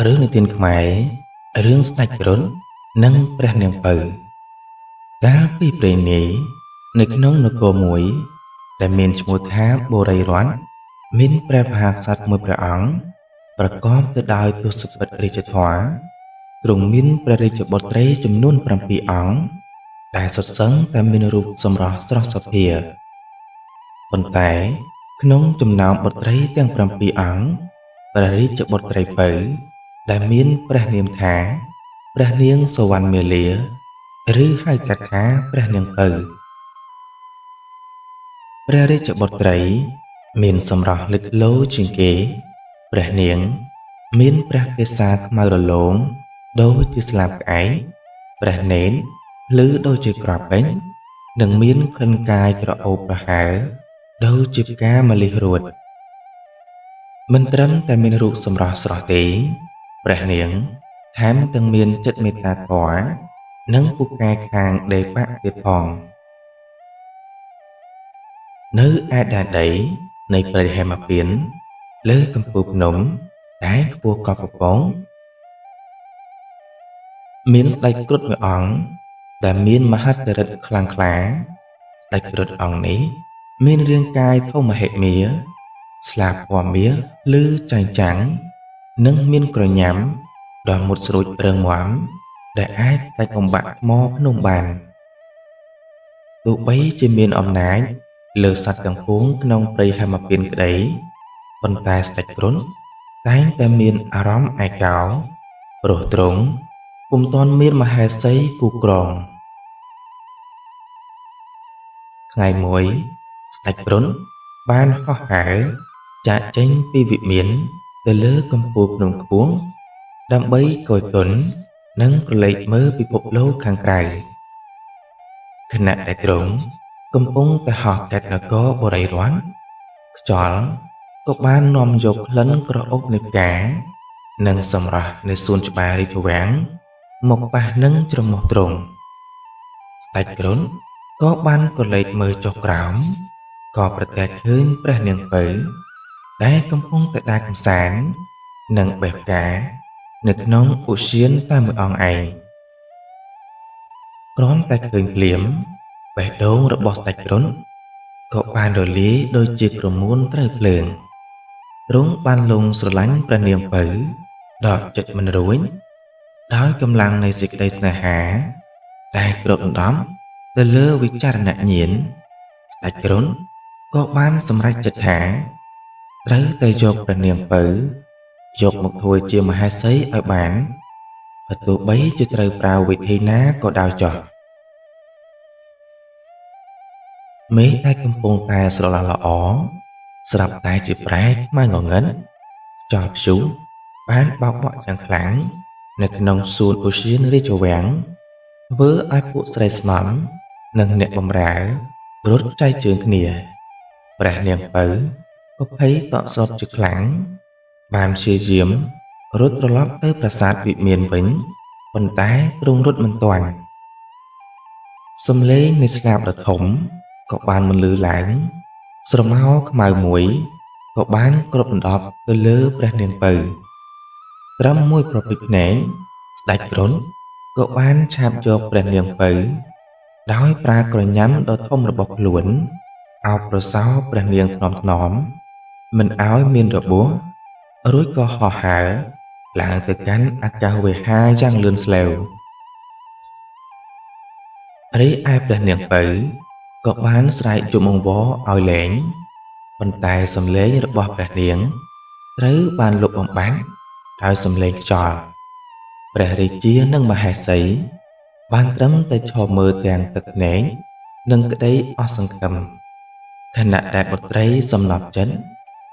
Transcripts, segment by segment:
រឿងនិទានខ្មែររឿងស្ដេចគ្រុឌនិងព្រះនាងពៅកាលពីព្រេងនាយនៅក្នុងនគរមួយ ដែលមានឈ្មោះថាបុរីរតន៍មានព្រះមហាក្សត្រមួយព្រះអង្គប្រកបទៅដោយទសពិធរាជធម៌ទ្រង់មានព្រះរាជបុត្រីចំនួន7អង្គដែលសុទ្ធសឹងតែមានរូបសម្រស់ស្រស់សោភាប៉ុន្តែក្នុងចំណោមបុត្រីទាំង7អង្គព្រះរាជបុត្រីពៅដែលមានព្រះនាមថាព្រះនាងសុវណ្ណមាលាឬហៅកាត់ថាព្រះនាងពៅព្រះរាជបុត្រីមានសម្រស់លេចធ្លោជាងគេព្រះនាងមានព្រះកេសាខ្មៅរលោងដូចជាស្លាបក្អែកព្រះនេនភ្លឺដូចជាក្របពេញនិងមានក្លិនកាយក្រអូបប្រហើរដូចជាផ្កាម្លិះរួតមិនត្រឹមតែមានរូបសម្រស់ស្រស់ទេព្រះនាងថែមទាំងមានចិត្តមេត្តាធម៌និងពូកែខាងដេបៈទៀតផងនៅឯដែនដីនៃព្រៃហេមពៀនលើកំពូលភ្នំតែខ្ពស់កប់ពពងមានស្ដេចគ្រុឌមួយអង្គដែលមានមហិទ្ធិឫទ្ធិខ្លាំងក្លាស្ដេចគ្រុឌអង្គនេះមានរាងកាយធំមហិមាស្លាបពណ៌មាសភ្លឺចែងចាំងនិងមានក្រញាំដ៏មុតស្រួចរឹងមាំដែលអាចកាច់បំបាក់ថ្មភ្នំបានទោះបីជាមានអំណាចលើសត្វទាំងពួងក្នុងព្រៃហេមពៀនក្តីប៉ុន្តែស្ដេចគ្រុឌតែងតែមានអារម្មណ៍ឯកោព្រោះទ្រង់ពុំទាន់មានមហេសីគូក្រងថ្ងៃមួយស្ដេចគ្រុឌបានហោះហើរចាកចេញពីវិមានទៅលើកំពូលភ្នំខ្ពស់ដើម្បីគយគន់និងក្រឡេកមើលពិភពលោកខាងក្រៅខណៈដែលទ្រង់កំពុងតែហោះកាត់នគរបុរីរតន៍ខ្យល់ក៏បាននាំយកក្លិនក្រអូបនៃផ្កានិងសម្រស់នៃសួនច្បាររាជវាំងមកប៉ះនឹងច្រមុះទ្រង់ស្ដេចគ្រុឌក៏បានក្រឡេកមើលចុះក្រោមក៏ប្រទះឃើញព្រះនាងពៅដែលកំពុងតែដើរកម្សាន្តនិងបេះផ្កានៅក្នុងឧទ្យានតែមួយអង្គឯងគ្រាន់តែឃើញភ្លាមបេះដូងរបស់ស្ដេចគ្រុឌក៏បានរលាយដូចជាក្រមួនត្រូវភ្លើងទ្រង់បានលងស្រឡាញ់ព្រះនាងពៅដល់ចិត្តមិនរួចដោយកម្លាំងនៃសេចក្តីស្នេហាដែលគ្របដណ្ដប់ទៅលើវិចារណញ្ញាណស្ដេចគ្រុឌក៏បានសម្រេចចិត្តថាត្រូវតែយកព្រះនាងពៅយកមកធ្វើជាមហេសីឲ្យបានបើទោះបីជាត្រូវប្រើវិធីណាក៏ដោយចុះមេឃដែលកំពុងតែស្រឡះល្អស្រាប់តែជាប្រែខ្មៅងងឹតខ្យល់ព្យុះបានបោកបក់យ៉ាងខ្លាំងនៅក្នុងសួនឧទ្យានរាជវាំងធ្វើឲ្យពួកស្រីស្នំនិងអ្នកបម្រើរត់ចែកជើងគ្នាព្រះនាងពៅក៏ភ័យតក់ស្លុតជាខ្លាំងបានព្យាយាមរត់ត្រឡប់ទៅប្រាសាទវិមានវិញប៉ុន្តែទ្រង់រត់មិនទាន់សំឡេងនៃស្លាបដ៏ធំក៏បានបន្លឺឡើងស្រមោលខ្មៅមួយក៏បានគ្របដណ្ដប់ទៅលើព្រះនាងពៅត្រឹមមួយប្រពិចភ្នែកស្ដេចគ្រុឌក៏បានឆាបយកព្រះនាងពៅដោយប្រើក្រញាំដ៏ធំរបស់ខ្លួនអោបប្រសោព្រះនាងថ្នមថ្នមមិនឲ្យមានរបួសរួចក៏ហោះហើរឡើងទៅកាន់អាកាសវេហាយ៉ាងលឿនស្លេវរីឯព្រះនាងពៅក៏បានស្រែកយំអង្វរឲ្យលែងប៉ុន្តែសំឡេងរបស់ព្រះនាងត្រូវបានលុបបំបាត់ដោយសំឡេងខ្យល់ព្រះរាជានិងមហេសីបានត្រឹមតែឈរមើលទាំងទឹកភ្នែកនិងក្តីអស់សង្ឃឹមខណៈដែលបុត្រីសំណប់ចិត្ត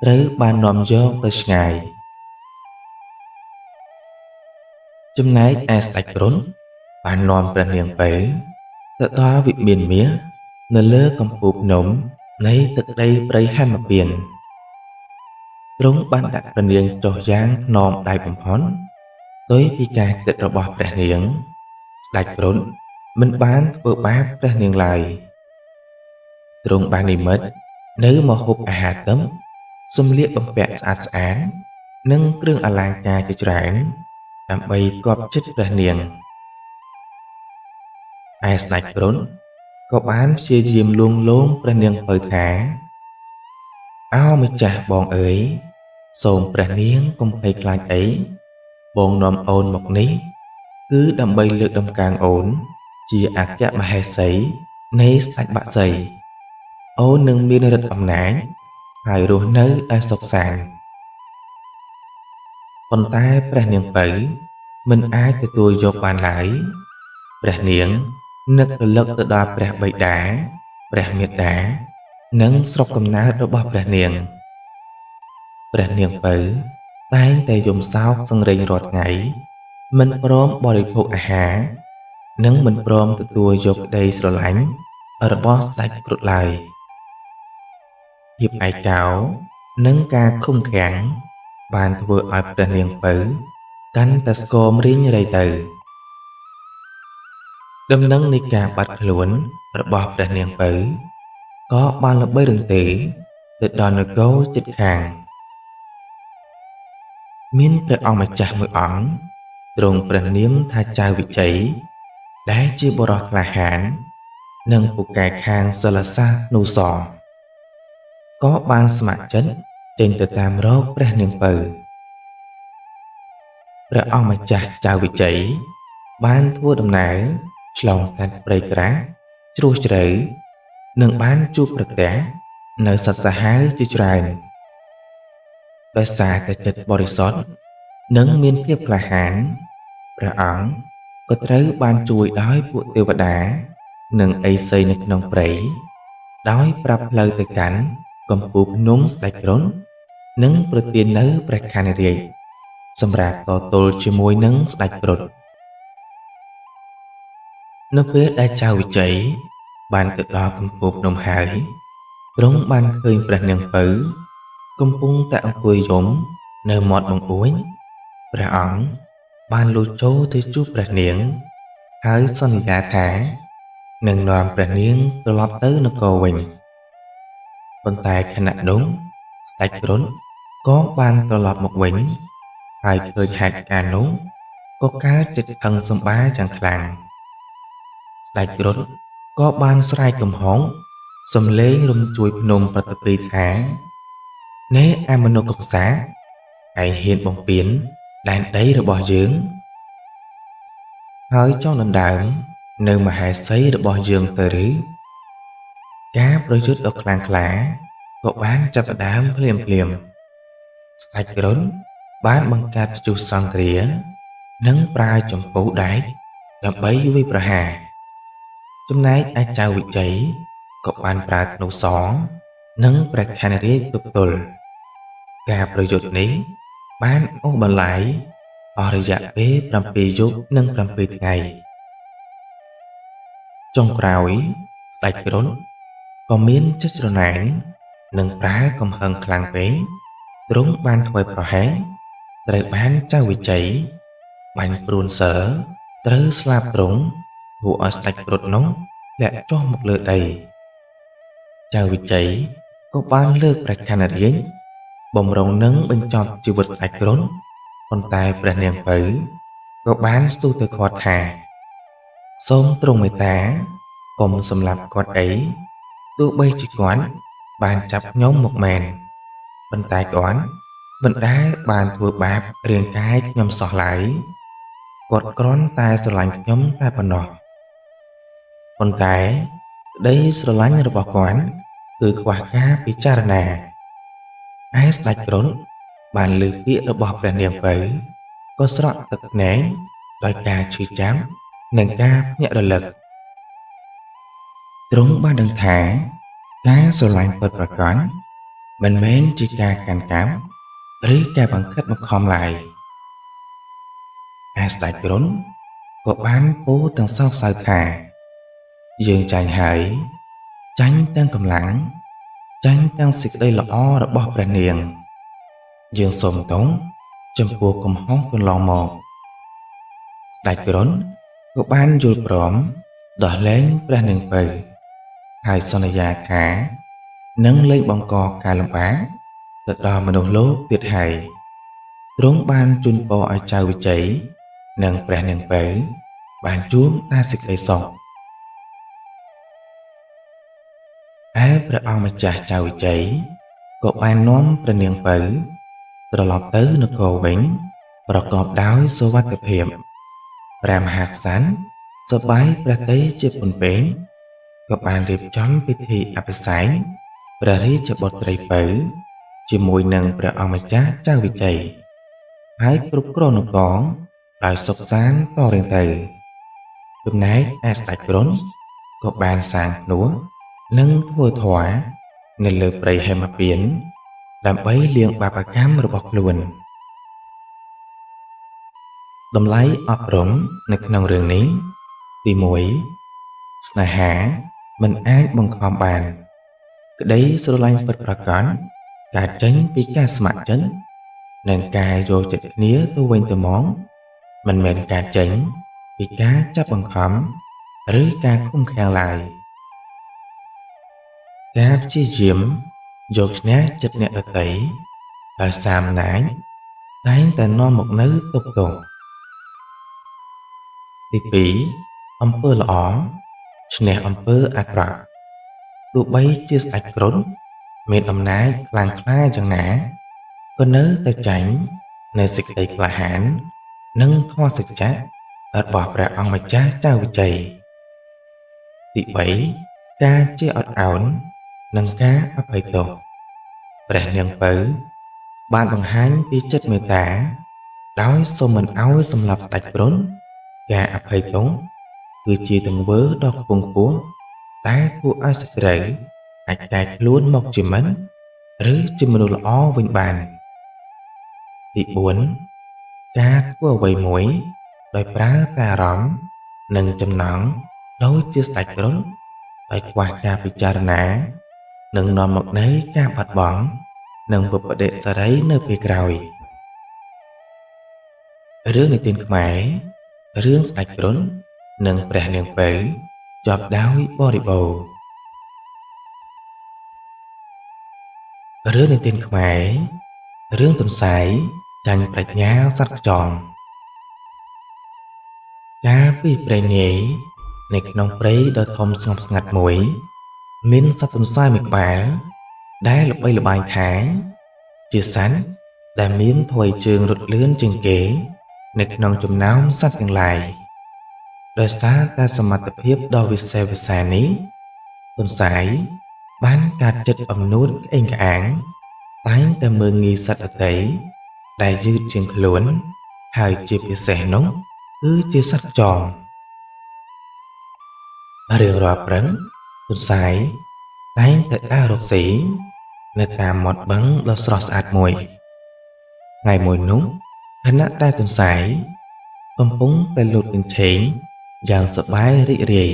ត្រូវបាននាំយកទៅឆ្ងាយចំណែកឯស្ដេចគ្រុឌបាននាំព្រះនាងពៅទៅដល់វិមានមាសនៅលើកំពូលភ្នំនៃទឹកដីព្រៃហេមពៀនទ្រង់បានដាក់ព្រះនាងចុះយ៉ាងថ្នមដៃបំផុតផ្ទុយពីការគិតរបស់ព្រះនាងស្ដេចគ្រុឌមិនបានធ្វើបាបព្រះនាងឡើយទ្រង់បាននិមិត្តនៅម្ហូបអាហារទឹមសម្លៀកបំពាក់ស្អាតស្អាត និងគ្រឿងអលង្ការជាច្រើនដើម្បីផ្គាប់ចិត្តព្រះនាងឯស្ដេចគ្រុឌក៏បានព្យាយាមលួងលោមព្រះនាងពៅថាអោម្ចាស់បងអើយសូមព្រះនាងកុំភ័យខ្លាចអីបងនាំអូនមកនេះគឺដើម្បីលើកតម្កើងអូនជាអគ្គមហេសីនៃស្ដេចបក្សីអូននឹងមានឫទ្ធិអំណាចហើយរស់នៅដោយសុខសាន្តប៉ុន្តែព្រះនាងពៅមិនអាចទទួលយកបានឡើយព្រះនាងនឹករលឹកទៅដល់ព្រះបិតាព្រះមាតានិងស្រុកកំណើតរបស់ព្រះនាងព្រះនាងពៅតែងតែយំសោកសង្រេងរាល់ថ្ងៃមិនព្រមបរិភោគអាហារនិងមិនព្រមទទួលយកក្តីស្រឡាញ់របស់ស្ដេចគ្រុឌឡើយភាពឯកោនិងការឃុំឃាំងបានធ្វើឲ្យព្រះនាងពៅកាន់តែស្គមរីងរៃទៅដំណឹងនៃការបាត់ខ្លួនរបស់ព្រះនាងពៅក៏បានល្បីរន្ទេទៅដល់នគរជិតខាងមានព្រះអង្គម្ចាស់មួយអង្គទ្រង់ព្រះនាមថាចៅវិជ័យដែលជាបុរសក្លាហាននិងពូកែខាងសិល្បសាស្ត្រនូសក៏បានស្ម័គ្រចិត្តចេញទៅតាមរកព្រះនាងពៅព្រះអង្គម្ចាស់ចៅវិជ័យបានធ្វើដំណើរឆ្លងកាត់ព្រៃក្រាស់ជ្រោះជ្រៅនិងបានជួបប្រទះនៅសត្វសាហាវជាច្រើនដោយសារតែចិត្តបរិសុទ្ធនិងមានភាពក្លាហានព្រះអង្គក៏ត្រូវបានជួយដោយពួកទេវតានិងឥសីនៅក្នុងព្រៃដោយប្រាប់ផ្លូវទៅកាន់កំពូលភ្នំស្ដេចគ្រុននិងប្រទាននៅព្រះខ័នរាជសម្រាប់តទល់ជាមួយនឹងស្ដេចគ្រុឌនៅពេលដែលចៅវិជ័យបានទៅដល់កំពូលភ្នំហើយទ្រង់បានឃើញព្រះនាងពៅកំពុងតែអង្គុយយំនៅមាត់បង្អួចព្រះអង្គបានលូចចូលទៅជួបព្រះនាងហើយសន្យាថានឹងនាំព្រះនាងត្រឡប់ទៅនគរវិញប៉ុន្តែខណៈនោះស្ដេចគ្រុឌក៏បានត្រឡប់មកវិញហើយឃើញហេតុការណ៍នោះក៏កើតចិត្តខឹងសម្បាយ៉ាងខ្លាំងស្ដេចគ្រុឌក៏បានស្រែកកំហុងសំឡេងរំជួយភ្នំប្រតិពីថាណែអមនុស្សកុសាឯងហ៊ានបំពេញដែនដីរបស់យើងហើយចង់ដណ្ដើមនៅមហេសីរបស់យើងទៅឬការប្រយុទ្ធដ៏ខ្លាំងក្លាក៏បានចាប់ផ្ដើមភ្លាមភ្លាមស្ដេចគ្រុឌបានបង្កើតព្យុះសង្គ្រានិងប្រើចម្ពោះដែកដើម្បីវាយប្រហារចំណែកឯចៅវិជ័យក៏បានប្រើធ្នូសនិងព្រះខ័នរាជទប់ទល់ការប្រយុទ្ធនេះបានអូសបន្លាយអស់រយៈពេល7យប់និង7ថ្ងៃចុងក្រោយស្ដេចគ្រុឌក៏មានចិត្តច្រណែននិងប្រើកំហឹងខ្លាំងពេកទ្រង់បានធ្វើប្រហែសត្រូវបានចៅវិជ័យបាញ់ព្រួនសិលត្រូវស្លាប់ទ្រង់ធ្វើឲ្យស្ដេចគ្រុឌនោះលាក់ចុះមកលើដីចៅវិជ័យក៏បានលើកព្រះខ័នរាជបំរុងនឹងបញ្ចប់ជីវិតស្ដេចគ្រុឌប៉ុន្តែព្រះនាងពៅក៏បានស្ទុះទៅឃាត់ថាសូមទ្រង់មេត្តាកុំសម្លាប់គាត់អីទោះបីជាគាត់បានចាប់ខ្ញុំមកមែនប៉ុន្តែគាត់មិនដែលបានធ្វើបាបរាងកាយខ្ញុំសោះឡើយគាត់គ្រាន់តែស្រឡាញ់ខ្ញុំតែប៉ុណ្ណោះប៉ុន្តែក្តីស្រឡាញ់របស់គាត់គឺខ្វះការពិចារណាឯស្ដេចគ្រុឌបានលើពាក្យរបស់ព្រះនាងពៅក៏ស្រក់ទឹកភ្នែកដោយការឈឺចាំនិងការភ្ញាក់រលឹកទ្រង់បានដឹងថាការស្រឡាញ់ពិតប្រាកដមិនមែនជាការកាន់កាប់ឬការបង្ខិតបង្ខំឡើយឯស្ដេចគ្រុឌក៏បានពោលទាំងសោកសៅថាយើងចាញ់ហើយចាញ់ទាំងកម្លាំងចាញ់ទាំងសេចក្តីល្អរបស់ព្រះនាងយើងសូមទោសចំពោះកំហុសកន្លងមកស្ដេចគ្រុឌក៏បានយល់ព្រមដោះលែងព្រះនាងពៅហើយសន្យាថានឹងលែងបង្កការលំបាកទៅដល់មនុស្សលោកទៀតហើយ។ ទ្រង់បានជូនពរឲ្យចៅវិជ័យនិងព្រះនាងពៅបានជួបតែសេចក្តីសុខឯព្រះអង្គម្ចាស់ចៅវិជ័យក៏បាននាំព្រះនាងពៅត្រឡប់ទៅនគរវិញប្រកបដោយសុវត្ថិភាពព្រះមហាក្សត្រសប្បាយព្រះទ័យជាពន់ពេងក៏បានរៀបចំពិធីអភិសេកព្រះរាជបុត្រីពៅជាមួយនឹងព្រះអង្គម្ចាស់ចៅវិជ័យហើយគ្រប់គ្រងនគរដោយសុខសាន្តតរៀងទៅចំណែកឯស្ដេចគ្រុនក៏បានសាងភ្នួសនិងធ្វើធម៌នៅលើព្រៃហេមពាន្តដើម្បីលាងបាបកម្មរបស់ខ្លួនតម្លៃអប់រំនៅក្នុងរឿងនេះទី1ស្នេហាមិនអាចបង្ខំបានក្តីស្រឡាញ់ពិតប្រាកដកើតចេញពីការស្ម័គ្រចិត្តនិងការយកចិត្តគ្នាទៅវិញទៅមកមិនមែនកើតចេញពីការចាប់បង្ខំឬការឃុំឃាំងឡើយការព្យាយាមយកឈ្នះចិត្តអ្នកដទៃដោយសារអំណាចតែងតែនាំមកនូវទុក្ខទោសទី2អំពើល្អឈ្នះអំពើអាក្រក់ទោះបីជាស្ដេចគ្រុឌមានអំណាចខ្លាំងក្លាយ៉ាងណាក៏នៅតែចាញ់នៅសេចក្តីក្លាហាននិងធម៌សច្ចៈរបស់ព្រះអង្គម្ចាស់ចៅវិជ័យទី3ការជាអត់ឱននិងការអភ័យទោសព្រះនាងពៅបានបង្ហាញពីចិត្តមេត្តាដោយសូមមិនឲ្យសម្លាប់ស្ដេចគ្រុនការអភ័យទោសគឺជាទង្វើដ៏ខ្ពង់ខ្ពស់តែធ្វើឲ្យសត្រូវអាចកែខ្លួនមកជាមិត្តឬជាមនុស្សល្អវិញបានទី4ការធ្វើអ្វីមួយដោយប្រើតែអារម្មណ៍និងចំណង់ដូចជាស្ដេចគ្រុនដោយខ្វះការពិចារណានឹងនាំមកនូវការបាត់បង់និងវិបត្តិសេរីនៅពេលក្រោយរឿងនិទានខ្មែររឿងស្ដេចគ្រុននិងព្រះនាងពៅចប់ដោយបរិបូរណ៍រឿងនិទានខ្មែររឿងទន្សាយចាញ់ប្រាជ្ញាសត្វខ្យងកាលពីព្រេងនាយនៅក្នុងព្រៃដ៏ធំស្ងប់ស្ងាត់មួយមានសត្វទន្សាយមួយក្បាលដែលល្បីល្បាញថាជាសត្វដែលមានថយជើងរត់លឿនជាងគេនៅក្នុងចំណោមសត្វទាំងឡាយដោយសារតែសមត្ថភាពដ៏វិសេសវិសាលនេះទន្សាយបានកាត់ចិត្តអំនួតក្អេងក្អាងតែងតែមើលងាយសត្វដទៃដែលយឺតជាងខ្លួនហើយជាពិសេសនោះគឺជាសត្វខ្យងរឿងរាល់ព្រឹងទន្សាយតែងតែដើររកស៊ីនៅតាមមាត់បឹងដ៏ស្រស់ស្អាតមួយថ្ងៃមួយនោះខណៈដែលទន្សាយកំពុងតែលោតកញ្ឆេងយ៉ាងសប្បាយរីករាយ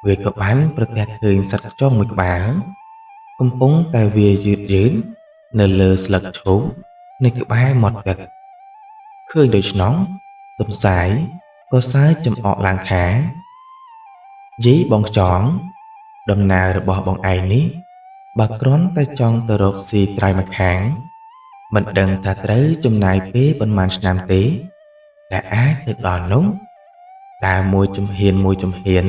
វាក៏បានប្រទះឃើញសត្វខ្យងមួយក្បាលកំពុងតែវាយឺតយឺតនៅលើស្លឹកឈូកនៅក្បែរមាត់ទឹកឃើញដូច្នោះទន្សាយក៏សើចចំអកឡើងថាយីបងខ្យងដំណើររបស់បងឯងនេះបើគ្រាន់តែចង់ទៅរកស៊ីត្រៃម្ខាងមិនដឹងថាត្រូវចំណាយពេលប៉ុន្មានឆ្នាំទេដែលអាចទៅដល់នោះដើរមួយជំហានមួយជំហាន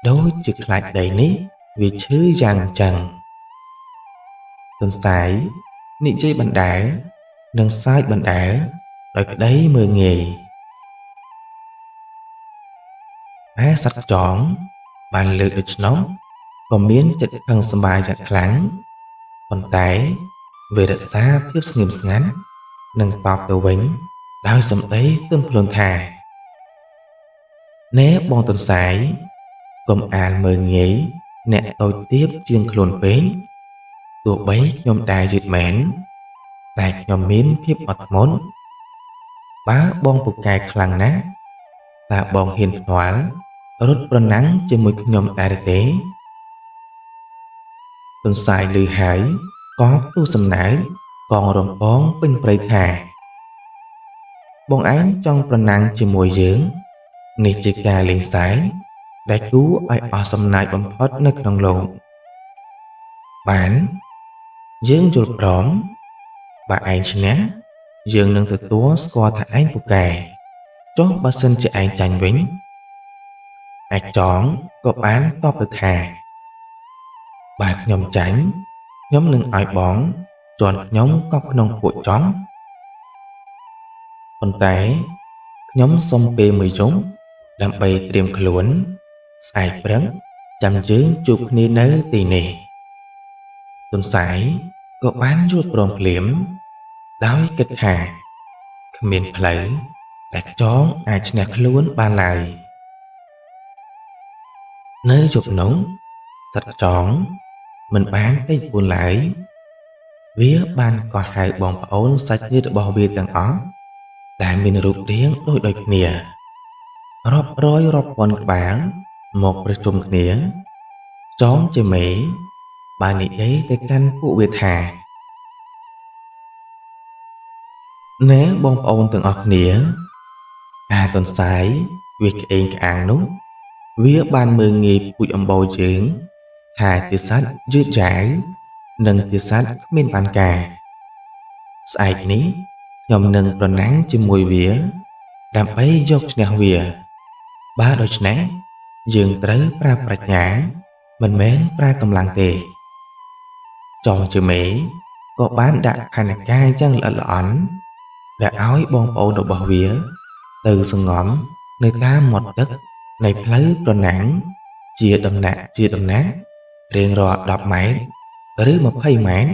ដូចជាខ្លាចដីនេះវាឈឺយ៉ាងអញ្ចឹងទន្សាយនិយាយបណ្ដើនិងសើចបណ្ដើដោយក្តីមើលងាយឯសត្វខ្យងបានលើកដូច្នោះក៏មានចិត្តខឹងសម្បាយ៉ាងខ្លាំងប៉ុន្តែវារក្សាភាពស្ងៀមស្ងាត់និងតបទៅវិញដោយសម្ដីទន់ភ្លន់ថាណែបងទន្សាយកុំអានមើលងាយអ្នកតូចទាបជាងខ្លួនពេកទោះបីខ្ញុំដែរយឺតមែនតែខ្ញុំមានភាពអត់ធ្មត់បើបងពូកែខ្លាំងណាស់តើបងហ៊ានភ្នាល់រត់ប្រណាំងជាមួយខ្ញុំដែរទេទន្សាយលឺហើយក៏ផ្ទុះសំណើកងរំពងពេញព្រៃថាបងឯងចង់ប្រណាំងជាមួយយើងនេះជាការលេងសើចដែលគួរឲ្យអស់សំណើចបំផុតនៅក្នុងលោកបានយើងយល់ព្រមបើឯងឈ្នះ យើងនឹងទទួលស្គាល់ថាឯងពូកែចុះបើសិនជាឯងចាញ់វិញឯចងក៏បានតបទៅថាបើខ្ញុំចាញ់ខ្ញុំនឹងឲ្យបងជន់ខ្ញុំកប់ក្នុងពួកចង់ប៉ុន្តែខ្ញុំសុំពេលមួយយប់ដើម្បីត្រៀមខ្លួនស្អែកព្រឹកចាំយើងជួបគ្នានៅទីនេះទន្សាយក៏បានយល់ព្រមភ្លាមដោយគិតថាគ្មានផ្លូវដែលចងអាចឈ្នះខ្លួនបានឡើយនៅយប់នោះសត្វចងមិនបានពេកពួនឡើយវាបានកោះហៅបងប្អូនសាច់ញាតិរបស់វាទាំងអស់ដែលមានរូបរាងដូចៗគ្នារាប់រយរាប់ពាន់ក្បាលមកប្រជុំគ្នាចងជាមេបាននិយាយទៅកាន់ពួកវាថាណែបងប្អូនទាំងអស់គ្នាអាទន្សាយវាក្អេងក្អាងនោះវាបានមើងងាយពូជអំបូរយើងថាជាសត្វយឺតយ៉ាវនិងជាសត្វគ្មានបានការស្អែកនេះខ្ញុំនឹងប្រណាំងជាមួយវាដើម្បីយកឈ្នះវាបើដូច្នេះយើងត្រូវប្រើប្រាជ្ញាមិនមែនប្រើកម្លាំងទេចងជាមេក៏បានដាក់ផែនការយ៉ាងល្អិតល្អន់ដែលឲ្យបងប្អូនរបស់វាទៅសង្ងំនៅតាមមាត់ទឹកនៃផ្លូវប្រណាំងជាដំណាក់ជាដំណាក់រៀងរាល់10ម៉ែត្រឬ20ម៉ែត្រ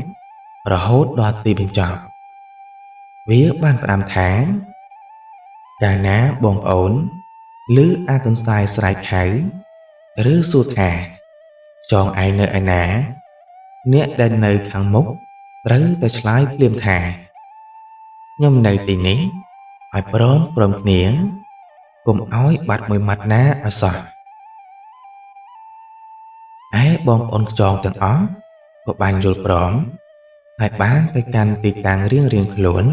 រហូតដល់ទីបញ្ចប់វាបានផ្ដាំថាកាលណាបងប្អូនឬអាទន្សាយស្រែកហៅឬសួរថាចងឯងនៅឯណាអ្នកដែលនៅខាងមុខត្រូវតែឆ្លើយភ្លាមថាខ្ញុំនៅទីនេះឲ្យព្រមព្រំគ្នាកុំឲ្យបាត់មួយម៉ាត់ណាឲ្យសោះឯបងប្អូនខ្យងទាំងអស់ក៏បានយល់ព្រមហើយបានទៅកាន់ទីតាំងរៀងៗខ្លួន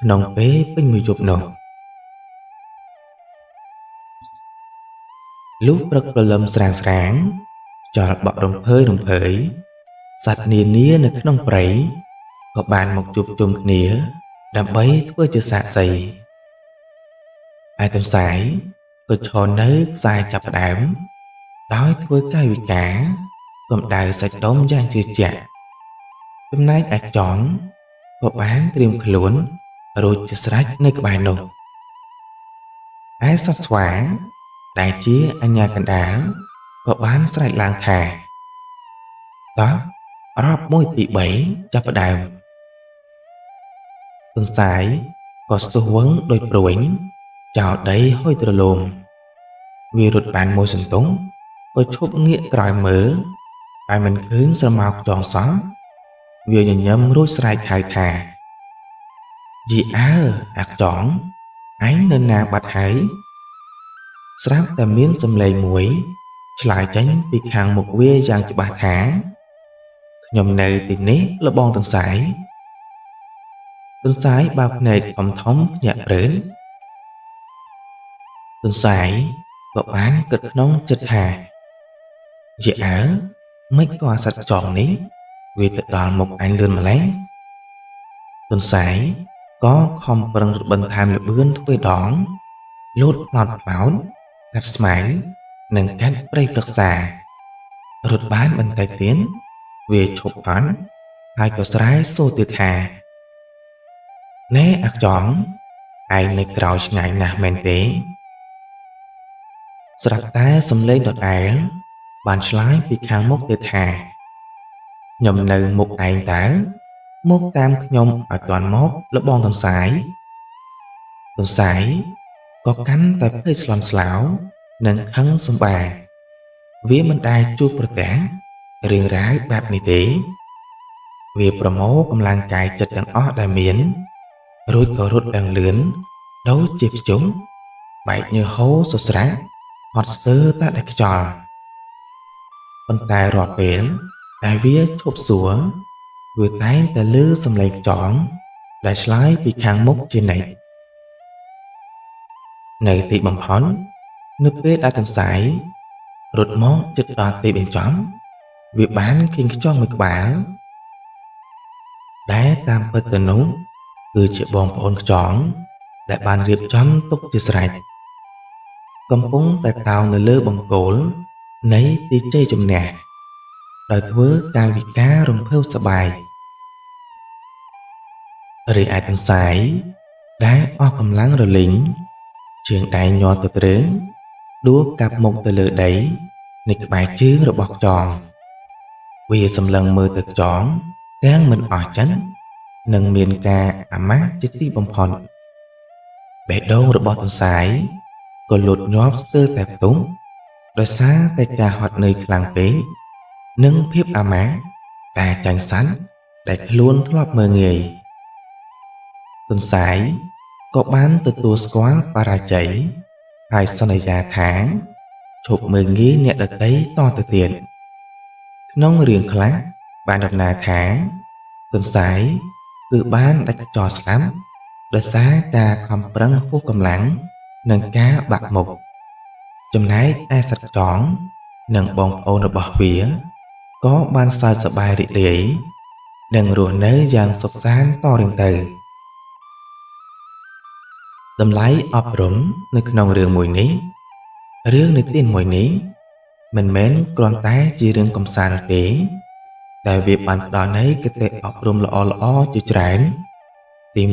ក្នុងពេលពេញមួយយប់នោះលុះព្រឹកព្រលឹមស្រាងស្រាងខ្យល់បក់រំភើយរំភើយសត្វនានានៅក្នុងព្រៃក៏បានមកជួបជុំគ្នាដើម្បីធ្វើជាសាក្សីឯទន្សាយក៏ឈរនៅខ្សែចាប់ផ្ដើមដោយធ្វើកាយវិការកម្ដៅសាច់ដុំយ៉ាងជឿជាក់ចំណែកឯចង់ក៏បានត្រៀមខ្លួនរួចជាស្រេចនៅក្បែរនោះឯសត្វស្វាដែលជាអញ្ញាកណ្ដាលក៏បានស្រែកឡើងថាតោះរាប់1 2 3ចាប់ផ្ដើមទន្សាយក៏ស្ទុះវឹងដោយព្រួញចោលដីហុយទ្រលោមវារត់បានមួយសន្ទុះក៏ឈប់ងាកក្រោយមើលតែមិនឃើញស្រមោលខ្យងសោះវាញញឹមរួចស្រែកហៅថាយីអើអាខ្យងឯងនៅណាបាត់ហើយស្រាប់តែមានសំឡេងមួយឆ្លើយចេញពីខាងមុខវាយ៉ាងច្បាស់ថាខ្ញុំនៅទីនេះលបងទន្សាយទន្សាយបើកភ្នែកធំធំភ្ញាក់ព្រឺនទន្សាយក៏បានគិតក្នុងចិត្តថាយីអើមិនក៏អាសត្វចងនេះវាទៅដល់មុខអញលឿនម្ល៉េះទន្សាយក៏ខំប្រឹងរត់បន្ថែមល្បឿនទ្វេដងលោតផ្លោតផ្លោតកាត់ស្មៅនិងកាត់ព្រៃព្រឹក្សារត់បានបន្តិចទៀតវាឈប់អន់ហើយក៏ស្រែសូរទៀតថាណែអាខ្យងឯងនៅក្រោយឆ្ងាយណាស់មែនទេស្រាប់តែសំឡេងដដែលបានឆ្លើយពីខាងមុខទៀតថាខ្ញុំនៅមុខឯងតើមកតាមខ្ញុំឲ្យទាន់មកលបងទន្សាយទន្សាយក៏កាន់តែភ័យស្លន់ស្លោនិងខឹងសម្បាវាមិនដែលជួបប្រទះរឿងរ៉ាវបែបនេះទេវាប្រមូលកម្លាំងកាយចិត្តទាំងអស់ដែលមានរួចក៏រត់យ៉ាងលឿនដូចជាភ្ជុំបែកញើសហូរសស្រាក់ហត់ស្ទើរតែដាច់ខ្យល់ប៉ុន្តែរាល់ពេលដែលវាឈប់សួរវាតែងតែលឺសំឡេងខ្យងដែលឆ្លើយពីខាងមុខជានិច្ចនៅទីបំផុតនៅពេលដែលទន្សាយរត់មកជិតដល់ទីបញ្ចប់វាបានឃើញខ្យងមួយក្បាលដែលតាមពិតទៅនោះ គឺជាបងប្អូនខ្យងដែលបានរៀបចំទុកជាស្រេចកំពុងតែតោងនៅលើបង្គោលនៃទីជ័យជំនះដោយធ្វើកាយវិការរំភើបសប្បាយរីឯទន្សាយដែលអស់កម្លាំងរលីងជើងដៃញ័រទៅទ្រើងដួលកាប់មុខទៅលើដីនៃក្បែរជើងរបស់ខ្យងវាសម្លឹងមើលទៅខ្យងទាំងមិនអស់ចិត្តនិងមានការអាម៉ាស់ជាទីបំផុតបេះដូងរបស់ទន្សាយក៏លូតញាប់ស្ទើរតែផ្ទុះដោយសារតែការហត់នឿយខ្លាំងពេកនិងភាពអាម៉ាស់ដែលចាញ់សត្វដែលខ្លួនធ្លាប់មើលងាយទន្សាយក៏បានទទួលស្គាល់បរាជ័យហើយសន្យាថាឈប់មើលងាយអ្នកដទៃតទៅទៀតក្នុងរឿងខ្លះបានដំណើរថាទន្សាយគឺបានដាច់ខ្យល់ស្លាប់ដោយសារការខំប្រឹងហួសកម្លាំងនិងការបាក់មុខចំណែកឯសត្វខ្យងនិងបងប្អូនរបស់វាក៏បានសើចសប្បាយរីករាយនិងរស់នៅយ៉ាងសុខសាន្តតរៀងទៅតម្លៃអប់រំនៅក្នុងរឿងមួយនេះរឿងនិទានមួយនេះមិនមែនគ្រាន់តែជារឿងកម្សាន្តនោះទេតែវាបានផ្ដល់នូវគតិអប់រំល្អៗជាច្រើនទី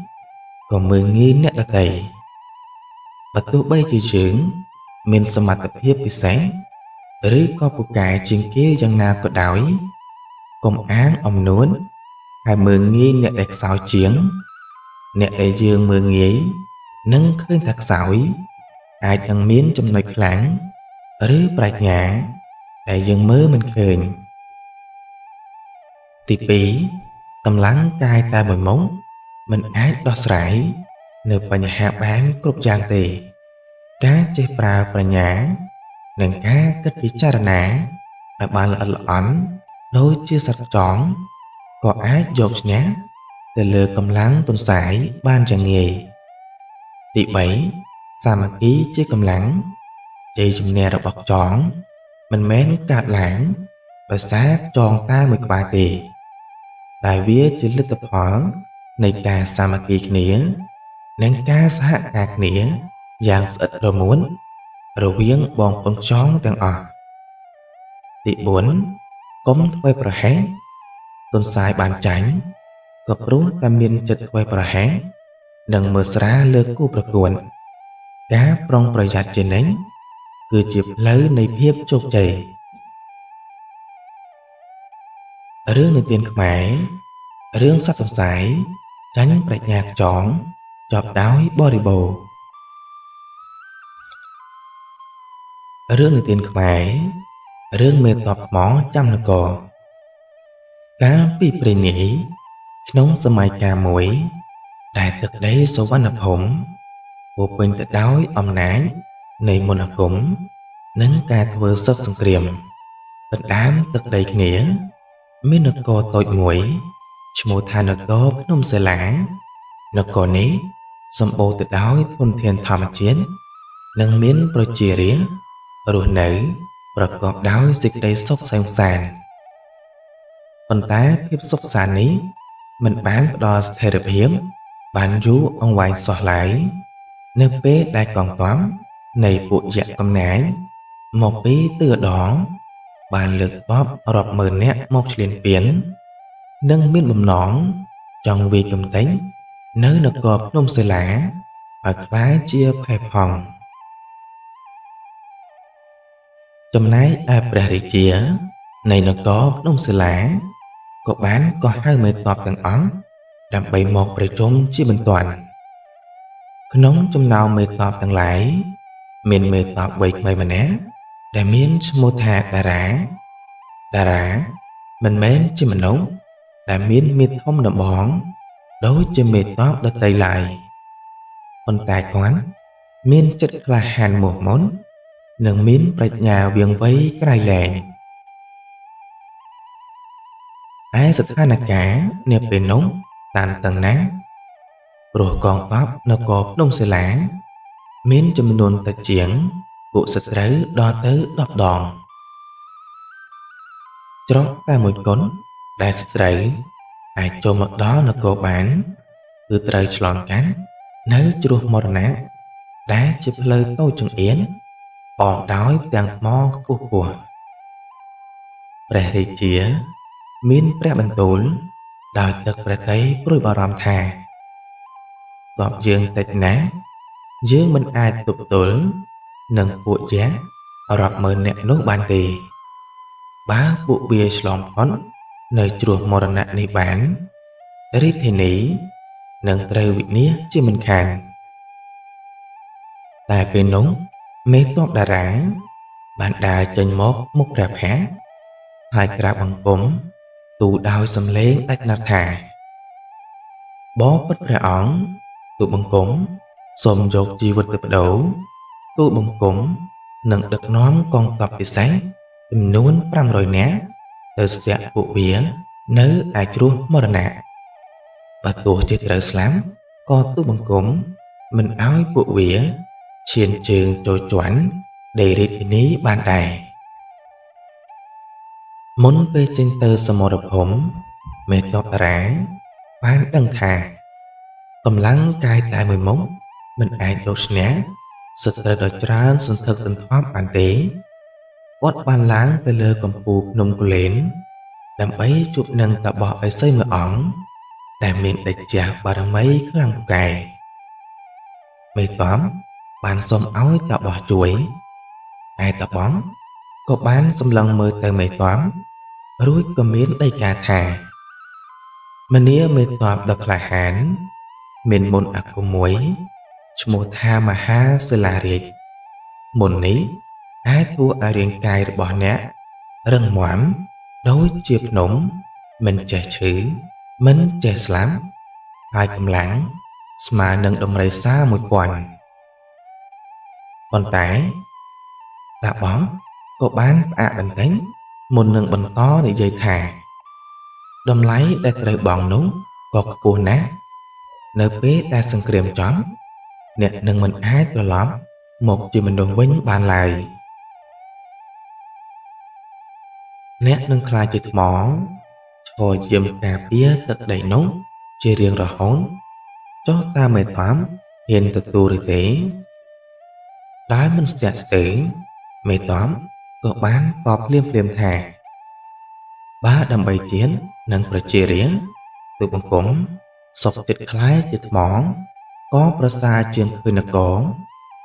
1ក៏មើលងាយអ្នកដទៃបើទោះបីជាយើងមានសមត្ថភាពពិសេសឬក៏ពូកែជាងគេយ៉ាងណាក៏ដោយកុំអាងអំនួតហើយមើលងាយអ្នកដែលខ្សោយជាងអ្នកដែលយើងមើលងាយនិងឃើញថាខ្សោយអាចនឹងមានចំណុចខ្លាំងឬប្រាជ្ញាដែលយើងមើលមិនឃើញទី2កម្លាំងកាយតែមួយមុខមិនអាចដោះស្រាយនៅបញ្ហាបានគ្រប់យ៉ាងទេការចេះប្រើប្រាជ្ញានិងការគិតពិចារណាឲ្យបានល្អិតល្អន់ដូចជាសត្វខ្យងក៏អាចយកឈ្នះទៅលើកម្លាំងទន្សាយបានយ៉ាងងាយទី3សាមគ្គីជាកម្លាំងជ័យជំនះរបស់ខ្យងមិនមែនកើតឡើងដោយសារខ្យងតែមួយក្បាលទេតែវាជាលទ្ធផលនៃការសាមគ្គីគ្នានិងការសហការគ្នាយ៉ាងស្អិតរមួនរវាងបងប្អូនខ្យងទាំងអស់ទី4កុំធ្វេសប្រហែសទន្សាយបានចាញ់ក៏ព្រោះតែមានចិត្តធ្វេសប្រហែសនិងមើលស្រាលលើគូប្រកួតការប្រុងប្រយ័ត្នជានិច្ចគឺជាផ្លូវនៃភាពជោគជ័យរឿងនិទានខ្មែររឿងសត្វទន្សាយចាញ់ប្រាជ្ញាខ្យងចប់ដោយបរិបូរណ៍រឿងនិទានខ្មែររឿងមេតបថ្មចាំនគរកាលពីព្រេងនាយក្នុងសម័យកាលមួយដែលទឹកដីសុវណ្ណភូមិពោពេញទៅដោយអំណាចនៃមន្តអាគមនិងការធ្វើសឹកសង្គ្រាមដណ្ដើមទឹកដីគ្នាមាននគរតូចមួយឈ្មោះថានគរភ្នំសិលានគរនេះសម្បូរទៅដោយធនធានធម្មជាតិនិងមានប្រជារាស្ត្ររស់នៅប្រកបដោយសេចក្តីសុខក្សេមក្សាន្តប៉ុន្តែភាពសុខសាន្តនេះមិនបានផ្ដល់ស្ថិរភាពបានយូរអង្វែងសោះឡើយនៅពេលដែលកងទ័ពនៃពួកយក្សកំណាញមកពីទិសដងបានលើកទ័ពរាប់ម៉ឺននាក់មកឈ្លានពាននិងមានបំណងចង់វាយកម្ទេចនៅនគរភ្នំសិលាឲ្យក្លាយជាផេះផង់ចំណែកឯព្រះរាជានៃនគរភ្នំសិលាក៏បានកោះហៅមេតបទាំងអង្គដើម្បីមកប្រជុំជាបន្ទាន់ក្នុងចំណោមមេតបទាំងឡាយមានមេតបវ័យក្មេងម្នាក់ដែលមានឈ្មោះថាតារាតារាមិនមែនជាមនុស្សតែមានមាឌធំដំបងដូចជាមេតបដទៃឡើយប៉ុន្តែគាត់មានចិត្តក្លាហានមោះមុតនិងមានប្រាជ្ញាវាងវៃក្រៃលែងឯស្ថានភាពនាពេលនោះតានតឹងណាស់ព្រោះកងទ័ពនគរភ្នំសិលាមានចំនួនតិចជាងពួកសត្រូវដល់ទៅ10ដងច្រកតែមួយគត់ដែលសត្រូវអាចចូលមកដល់នគរបាន គឺត្រូវឆ្លងកាត់នៅជ្រោះមរណៈដែលជាផ្លូវតូចចង្អៀនអមដោយផ្ទាំងថ្មខ្ពស់ខ្ពស់ព្រះរាជាមានព្រះបន្ទូលដោយទឹកព្រះទ័យព្រួយបារម្ភថាទ័ពយើងតិចណាស់យើងមិនអាចទប់ទល់នឹងពួកយក្សរាប់ម៉ឺននាក់នោះបានទេបើពួកវាឆ្លងផុតនៅជ្រោះមរណៈនេះបានរាជធានីនឹងត្រូវវិនាសជាមិនខានតែពេលនោះមេទ័ពតារាបានដើរចេញមកមុខព្រះភ័ក្ត្រហើយក្រាបបង្គំទូលដោយសំឡេងដាច់ណាស់ថាបបិទ្ធព្រះអង្គទូលបង្គំសូមយកជីវិតទៅប្ដូរទូលបង្គំនឹងដឹកនាំកងទ័ពពិសេសចំនួន500នាក់ទៅស្ទាក់ពួកវានៅឯជ្រោះមរណៈបើទោះជាត្រូវស្លាប់ក៏ទូលបង្គំមិនឲ្យពួកវាឈានជើងចូលជាន់ដីរាជធានីបានដែរមុនពេលចេញទៅសមរភូមិមេទ័ពតារាបានដឹងថាកម្លាំងកាយតែមួយមុខមិនអាចយកឈ្នះសត្រូវដ៏ច្រើនសន្ធឹកសន្ធាប់បានទេគាត់បានឡើងទៅលើកំពូលភ្នំគូលែនដើម្បីជួបនឹងតាបោះឥសីមួយអង្គដែលមានតេជះបារមីខ្លាំងពូកែមេទ័ពបានសុំឲ្យតាបោះជួយឯតាបោះក៏បានសម្លឹងមើលទៅមេទ័ពរួចក៏មានដីកាថាមនាមេទ័ពដ៏ក្លាហានមានមន្តអាគមមួយឈ្មោះថាមហាសិលារាជមន្តនេះអាចធ្វើឲ្យរាងកាយរបស់អ្នករឹងមាំដូចជាភ្នំមិនចេះឈឺមិនចេះស្លាប់ហើយកម្លាំងស្មើនឹងដំរីសា1000ប៉ុន្តែតាបោះក៏បានផ្អាកបន្តិចមុននឹងបន្តនិយាយថាតម្លៃដែលត្រូវបង់នោះក៏ខ្ពស់ណាស់នៅពេលដែលសង្គ្រាមចប់អ្នកនឹងមិនអាចត្រឡប់មកជាមនុស្សវិញបានឡើយអ្នកនឹងក្លាយជាថ្មឈរយាមការពារទឹកដីនោះជារៀងរហូតចុះតាមមេទ័ពហ៊ានទទួលឬទេដោយមិនស្ទាក់ស្ទើរមេទ័ពក៏បានតបភ្លាមៗថាបើដើម្បីជាតិនិងប្រជារាស្ត្រទូលបង្គំសុខចិត្តក្លាយជាថ្មក៏ប្រសើរជាងឃើញនគរ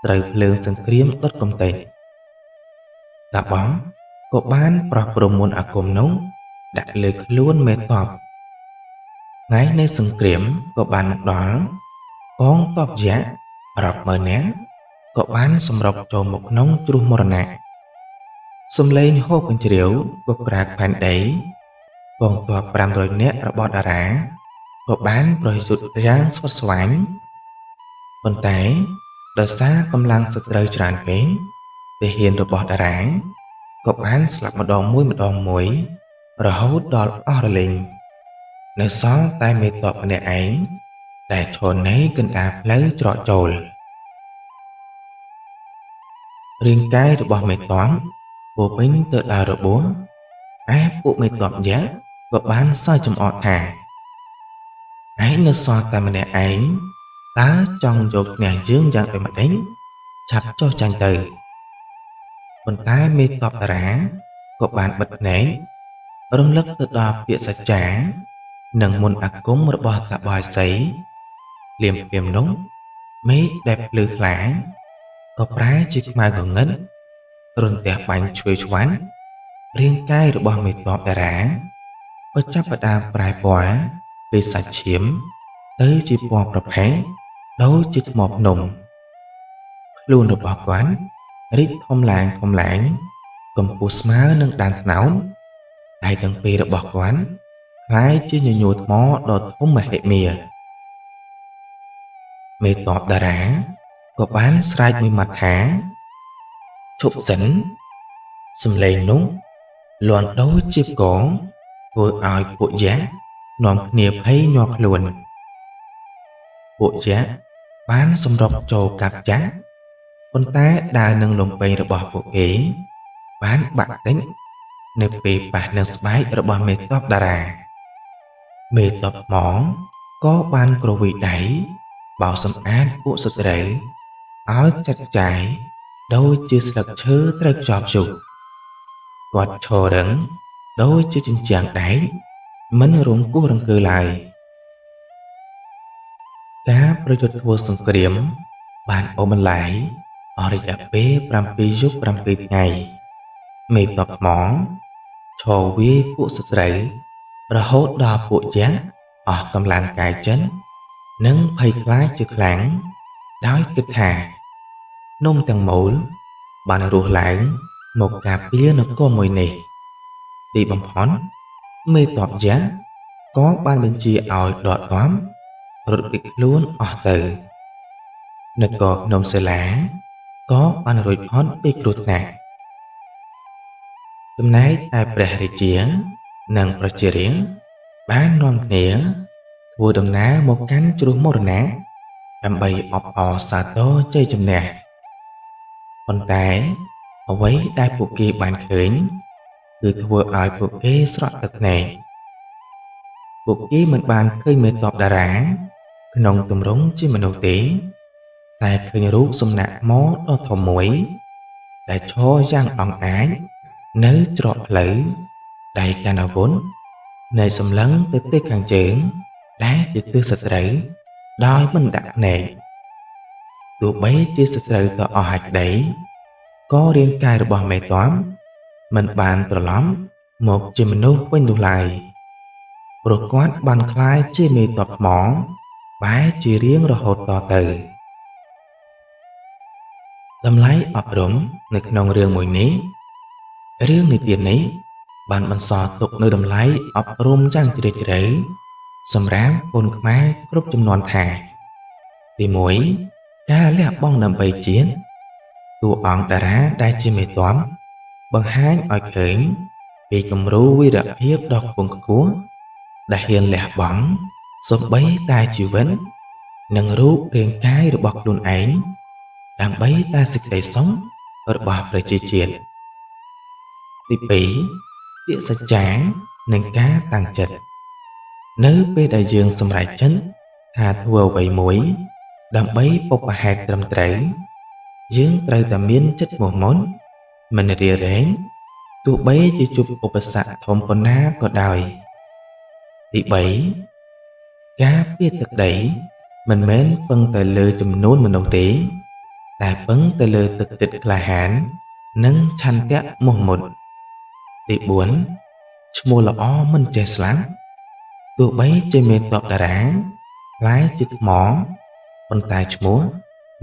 ត្រូវភ្លើងសង្គ្រាមដុតកំទេចតាបោះក៏បានប្រោះព្រំមន្តអាគមនោះដាក់លើខ្លួនមេទ័ពថ្ងៃនៃសង្គ្រាមក៏បានមកដល់កងទ័ពយក្សរាប់ម៉ឺននាក់ក៏បានសម្រុកចូលមកក្នុងជ្រោះមរណៈសំឡេងហូរកញ្ជ្រៀវក៏ក្រាកផែនដីកងទ័ព500នាក់របស់តារាក៏បានប្រយុទ្ធយ៉ាងស្វិតស្វាញប៉ុន្តែដោយសារកម្លាំងសត្រូវច្រើនពេកទាហានរបស់តារាក៏បានស្លាប់ម្ដងមួយម្ដងមួយរហូតដល់អស់រលីងនៅសល់តែមេទ័ពម្នាក់ឯងដែលឈរនៅកណ្ដាលផ្លូវច្រកចូលរាងកាយរបស់មេទ័ពពោពេញទៅដោយរបួសឯពួកមេទ័ពយក្សក៏បានសើចចំអកថាឯងនៅសល់តែម្នាក់ឯងតើចង់យកឈ្នះយើងយ៉ាងដូចម្តេចឆាប់ចុះចាញ់ទៅប៉ុន្តែមេទ័ពតារាក៏បានបិទភ្នែករំលឹកទៅដល់ពាក្យសច្ចានិងមន្តអាគមរបស់តាបោះឥសីភ្លាមៗនោះមេឃដែលភ្លឺថ្លាក៏ប្រែជាខ្មៅងងឹតរន្ទះបាញ់ឆ្វេងឆ្វាន់រាងកាយរបស់មេទ័ពតារាក៏ចាប់ផ្ដើមប្រែពណ៌ពីសាច់ឈាមទៅជាពណ៌ប្រផេះដូចជាថ្មភ្នំខ្លួនរបស់គាត់រីកធំឡើងធំឡើងកម្ពស់ស្មើនឹងដើមត្នោតដៃទាំងពីររបស់គាត់ក្លាយជាញញួរថ្មដ៏ធំមហិមាមេទ័ពតារាក៏បានស្រែកមួយម៉ាត់ថាឈប់សិនសំឡេងនោះលាន់ដូចជាផ្គរធ្វើឲ្យពួកយក្សនាំគ្នាភ័យញ័រខ្លួនពួកយក្សបានសម្រុកចូលកាប់ចាក់ប៉ុន្តែដាវនឹងលំពេងរបស់ពួកគេបានបាក់តិចនៅពេលប៉ះនឹងស្បែករបស់មេទ័ពតារាមេទ័ពហ្មងក៏ ក៏បានគ្រវីដៃបោសសម្អាតពួកសត្រូវឲ្យចាត់ចាយដូចជាស្លឹកឈើត្រូវខ្យល់ព្យុះគាត់ឈររឹងដូចជាជញ្ជាំងដែកមិនរងគោះរង្គើឡើយការប្រយុទ្ធធ្វើសង្គ្រាមបានអូសបន្លាយអស់រយៈពេល7យប់7ថ្ងៃមេតបថ្មឈរវាយពួកសត្រូវរហូតដល់ពួកយក្សអស់កម្លាំងកាយចិត្តនិងភ័យខ្លាចជាខ្លាំងដោយគិតថានំទាំងមូលបានរស់ឡើងមកការពារនគរមួយនេះទីបំផុតមេតបយក្សក៏បានបញ្ជាឲ្យដកទ័ពរត់គេចខ្លួនអស់ទៅនគរភ្នំសិលាក៏បានរួចផុតពីគ្រោះថ្នាក់ចំណែកឯព្រះរាជានិងប្រជារាស្ត្របាននាំគ្នាធ្វើដំណើរមកកាន់ជ្រោះមរណៈដើម្បីអបអរសាទរជ័យជំនះប៉ុន្តែអ្វីដែលពួកគេបានឃើញគឺធ្វើឲ្យពួកគេស្រក់ទឹកភ្នែកពួកគេមិនបានឃើញមេតបតារាក្នុងទម្រង់ជាមនុស្សទេតែឃើញរូបសំណាកថ្មដ៏ធំមួយដែលឈរយ៉ាងអង់អាចនៅច្រកផ្លូវដៃកាន់អាវុធនៃសម្លឹងទៅទិសខាងជើងដែលជាទិសសត្រូវដោយមិនដាក់ភ្នែកទោះបីជាសត្រូវតអស់ហើយក្តីក៏រាងកាយរបស់មេតបមិនបានត្រឡប់មកជាមនុស្សវិញនោះឡើយព្រោះគាត់បានក្លាយជាមេតបថ្មបែរជារៀងរហូតតទៅតម្លៃអប់រំនៅក្នុងរឿងមួយនេះរឿងនិទាននេះបានបន្សល់ទុកនៅតម្លៃអប់រំយ៉ាងជ្រាលជ្រៅសម្រាប់កូនខ្មែរគ្រប់ចំនួនថាទី1ការលះបង់ដើម្បីជាតិតួអង្គតារាដែលជាមេតបបង្ហាញឲ្យឃើញពីគំរូវីរភាពដ៏ខ្ពង់ខ្ពស់ដែលហ៊ានលះបង់សូម្បីតែជីវិតនិងរូបរាងកាយរបស់ខ្លួនឯងដើម្បីតែសេចក្តីសុខរបស់ប្រជាជាតិទី2ពាក្យសច្ចានិងការតាំងចិត្តនៅពេលដែលយើងសម្រេចចិត្តថាធ្វើអ្វីមួយដើម្បីបុព្វហេតុត្រឹមត្រូវយើងត្រូវតែមានចិត្តមោះមុតមិនរារែងទោះបីជាជួបឧបសគ្គធំប៉ុណ្ណាក៏ដោយទី3ការពារទឹកដីមិនមែនពឹងតែលើចំនួនមនុស្សទេតែពឹងទៅលើទឹកចិត្តក្លាហាននិងឆន្ទៈមោះមុតទី4ឈ្មោះល្អមិនចេះស្លាប់ទោះបីជាមេតបតារាក្លាយជាថ្មប៉ុន្តែឈ្មោះ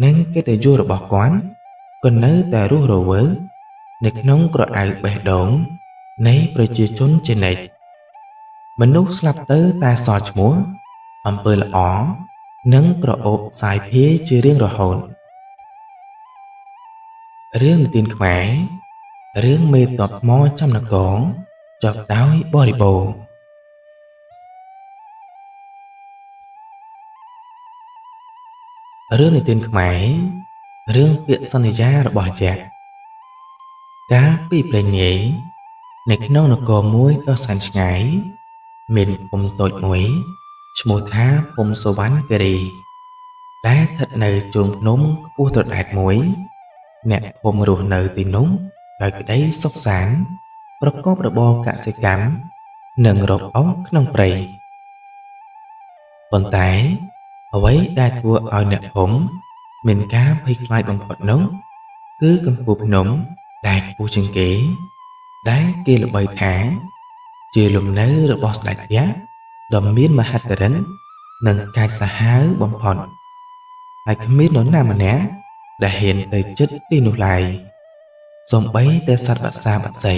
និងកិត្តិយសរបស់គាត់ក៏នៅតែរស់រវើកនៅក្នុងក្រអៅបេះដូងនៃប្រជាជនជានិច្ចមនុស្សស្លាប់ទៅតែសល់ឈ្មោះអំពើល្អនិងក្រអូបសាយភាយជារៀងរហូតរឿងនិទានខ្មែររឿងមេតបថ្មចំនគរចប់ដោយបរិបូរណ៍រឿងនិទានខ្មែររឿងពាក្យសន្យារបស់យក្សកាលពីព្រេងនាយនៅក្នុងនគរមួយដ៏សែនឆ្ងាយមានភូមិតូចមួយឈ្មោះថាភូមិសុវណ្ណគិរីដែលស្ថិតនៅជើងភ្នំខ្ពស់ត្រដែតមួយអ្នកភូមិរស់នៅទីនោះដោយក្តីសុខសាន្តប្រកបរបរកសិកម្មនិងរកអុសក្នុងព្រៃប៉ុន្តែអ្វីដែលធ្វើឲ្យអ្នកភូមិមានការភ័យខ្លាចបំផុតនោះគឺកំពូលភ្នំដែលខ្ពស់ជាងគេដែលគេល្បីថាជាលំនៅរបស់ស្ដេចយក្សដ៏មានមហិទ្ធិឫទ្ធិនិងកាចសាហាវបំផុតហើយគ្មាននរណាម្នាក់ដែលហ៊ានទៅជិតទីនោះឡើយសូម្បីតែសត្វបក្សាបក្សី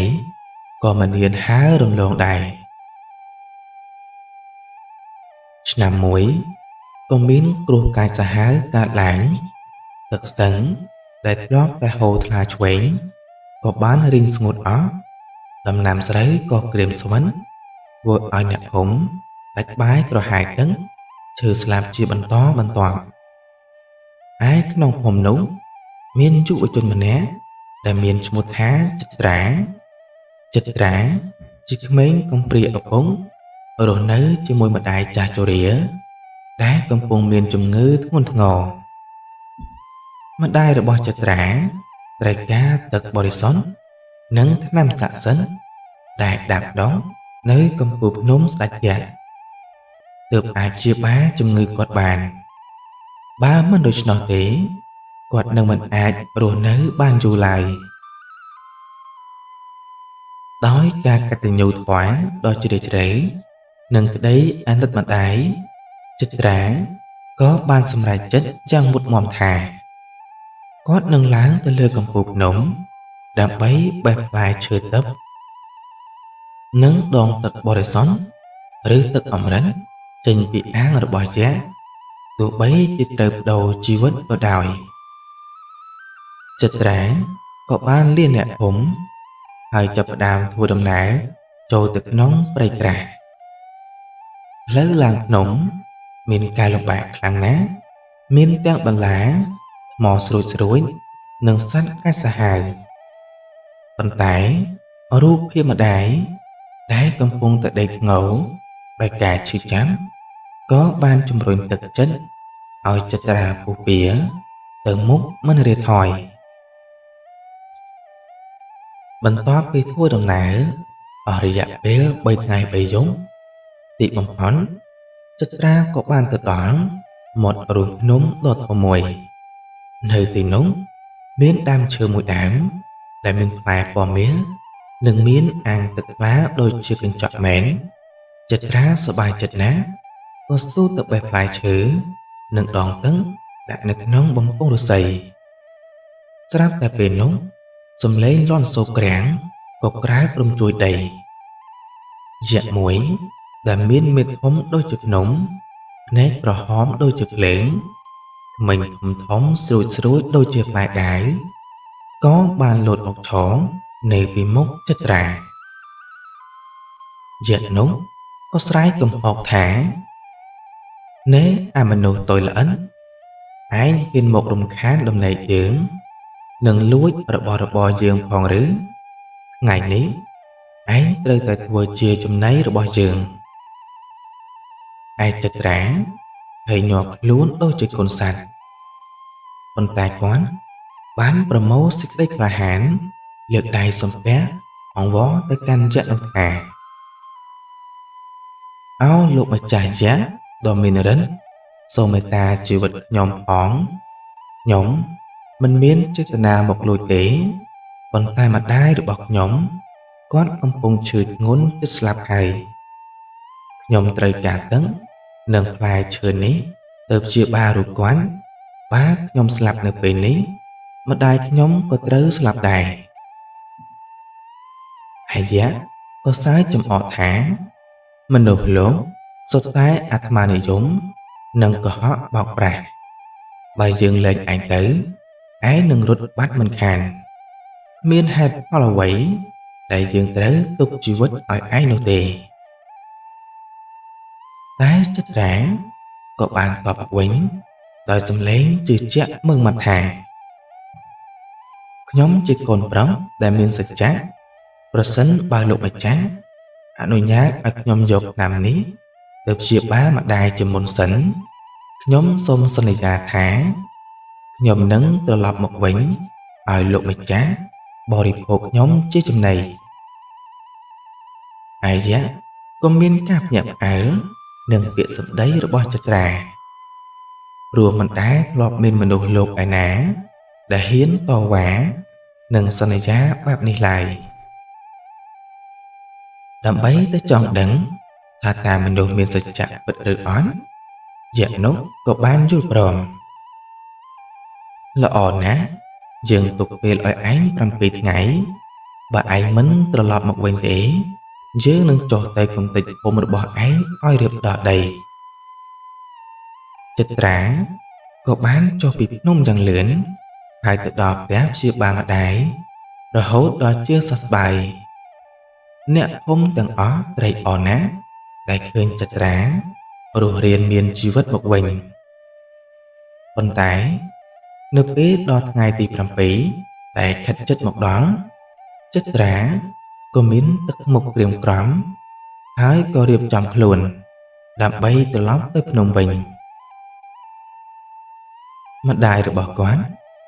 ក៏មិនហ៊ានហើររំលងដែរឆ្នាំមួយក៏មានគ្រោះកាចសាហាវកើតឡើងទឹកស្ទឹងដែលធ្លាប់តែហូរថ្លាឆ្វេងក៏បានរីងស្ងួតអស់ដំណាំស្រូវក៏ក្រៀមស្វិនធ្វើឲ្យអ្នកភូមិដាច់បាយក្រហាយទឹកឈឺស្លាប់ជាបន្តបន្ទាប់ឯក្នុងភូមិនោះមានយុវជនម្នាក់ដែលមានឈ្មោះថាចិត្រាចិត្រាជាក្មេងកំព្រាឪពុករស់នៅជាមួយម្ដាយចាស់ជរា ដែលកំពុងមានជំងឺធ្ងន់ធ្ងរម្ដាយរបស់ចិត្រាត្រូវការទឹកបរិសុទ្ធនិងថ្នាំស័ក្តិសិទ្ធិដែលដាំដុះនៅកំពូលភ្នំស្ដេចយក្សទើបអាចព្យាបាលជំងឺគាត់បានបើមិនដូច្នោះទេគាត់នឹងមិនអាចរស់នៅបានយូរឡើយដោយការកតញ្ញូធម៌ដ៏ជ្រាលជ្រៅនិងក្តីអាណិតម្ដាយចិត្រាក៏បានសម្រេចចិត្តយ៉ាងមុតមមថាគាត់នឹងឡើងទៅលើកំពូលភ្នំដើម្បីបេះផ្លែឈើទឹកនិងដងទឹកបរិសុទ្ធឬទឹកអម្រឹតចេញពីអាងរបស់យក្សទោះបីជាត្រូវប្ដូរជីវិតក៏ដោយចិត្រាក៏បានលាអ្នកភូមិហើយចាប់ផ្ដើមធ្វើដំណើរចូលទៅក្នុងព្រៃក្រាស់ផ្លូវឡើងភ្នំមានការលំបាកខ្លាំងណាស់មានទាំងបន្លាថ្មស្រួចៗនិងសត្វកាចសាហាវប៉ុន្តែរូបភាពម្ដាយដែលកំពុងតែដេកងោដោយការឈឺចាំក៏បានជំរុញទឹកចិត្តឲ្យចិត្រាពុះពៀទៅមុខមិនរាថយបន្ទាប់ពីធ្វើដំណើរអស់រយៈពេល3ថ្ងៃ3យប់ទីបំផុតចិត្រាក៏បានទៅដល់មាត់រូងភ្នំដ៏ធំមួយនៅទីនោះមានដើមឈើមួយដើមដែលមានផ្លែពណ៌មាសនិងមានអាងទឹកថ្លាដូចជាកញ្ចក់មែនចិត្រាសប្បាយចិត្តណាស់ក៏ស្ទុះទៅបេះផ្លែឈើនិងដងទឹកដាក់នៅក្នុងបំពង់ឫស្សីស្រាប់តែពេលនោះសំឡេងលាន់សូរក្រាំងក៏ក្រើករំជួយដីយក្សមួយដែលមានមាឌធំដូចជាភ្នំភ្នែកក្រហមដូចជាភ្លើងធ្មេញធំធំស្រួចស្រួចដូចជាផ្លែដាវក៏បានលោតមកឆោងនៅពីមុខចិត្រាយក្សនោះក៏ស្រែកកំហកថាណែអាមនុស្សតូចល្អិតឯងហ៊ានមករំខានដំណេកយើងនិងលួចរបស់របរយើងផងឬថ្ងៃនេះឯងត្រូវតែធ្វើជាចំណីរបស់យើងឯចិត្រាហើយញ័រខ្លួនដូចជាកូនសត្វប៉ុន្តែគាត់បានប្រមូលសេចក្តីក្លាហានលើកដៃសំពះអង្វរទៅកាន់យក្សនោះថាអោលោកម្ចាស់យក្សដ៏មានរិទ្ធសូមមេត្តាជីវិតខ្ញុំផងខ្ញុំមិនមានចេតនាមកលួចទេប៉ុន្តែម្ដាយរបស់ខ្ញុំគាត់កំពុងឈឺធ្ងន់ជិតស្លាប់ហើយខ្ញុំត្រូវការទឹកនិងផ្លែឈើនេះទៅព្យាបាលរូបគាត់បើខ្ញុំស្លាប់នៅពេលនេះម្ដាយខ្ញុំក៏ត្រូវស្លាប់ដែរអាយៈក៏សើចចំអកថាមនុស្សលោកសុទ្ធតែអាត្មានិយមនិងកុហកបោកប្រាស់បើយើងលែងឯងទៅឯងនឹងរត់បាត់មិនខានគ្មានហេតុផលអ្វីដែលយើងត្រូវទុកជីវិតឲ្យឯងនោះទេតែចិត្រាក៏បានតបវិញដោយសំឡេងជឿជាក់ម៉ឺងម៉ាត់ថាខ្ញុំជាកូនប្រុសដែលមានសច្ចៈប្រសិនបើលោកម្ចាស់អនុញ្ញាតឲ្យខ្ញុំយកថ្នាំនេះទៅព្យាបាលម្ដាយជាមុនសិនខ្ញុំសូមសន្យាថាខ្ញុំនឹងត្រឡប់មកវិញឲ្យលោកម្ចាស់បរិភោគខ្ញុំជាចំណីអាយៈក៏មានការភ្ញាក់ផ្អើលនឹងពាក្យសម្ដីរបស់ចិត្រាព្រោះមិនដែលធ្លាប់មានមនុស្សលោកឯណាដែលហ៊ានតវ៉ានិងសន្យាបែបនេះឡើយដើម្បីទៅចង់ដឹងថាតើមនុស្សមានសច្ចៈពិតឬអត់យក្សនោះក៏បានយល់ព្រមល្អណាស់យើងទុកពេលឲ្យឯង7ថ្ងៃបើឯងមិនត្រឡប់មកវិញទេយើងនឹងចុះទៅកំទេចភូមិរបស់ឯងឲ្យរៀបដល់ដីចិត្រាក៏បានចុះពីភ្នំយ៉ាងលឿនហើយទៅដល់ផ្ទះព្យាបាលម្ដាយរហូតដល់ជាសះស្បើយអ្នកភូមិទាំងអស់ត្រេកអរណាស់ដែលឃើញចិត្រារស់រានមានជីវិតមកវិញប៉ុន្តែនៅពេលដល់ថ្ងៃទី7ដែលខិតជិតមកដល់ចិត្រាក៏មានទឹកមុខក្រៀមក្រំហើយក៏រៀបចំខ្លួនដើម្បីត្រឡប់ទៅភ្នំវិញ ម្ដាយរបស់គាត់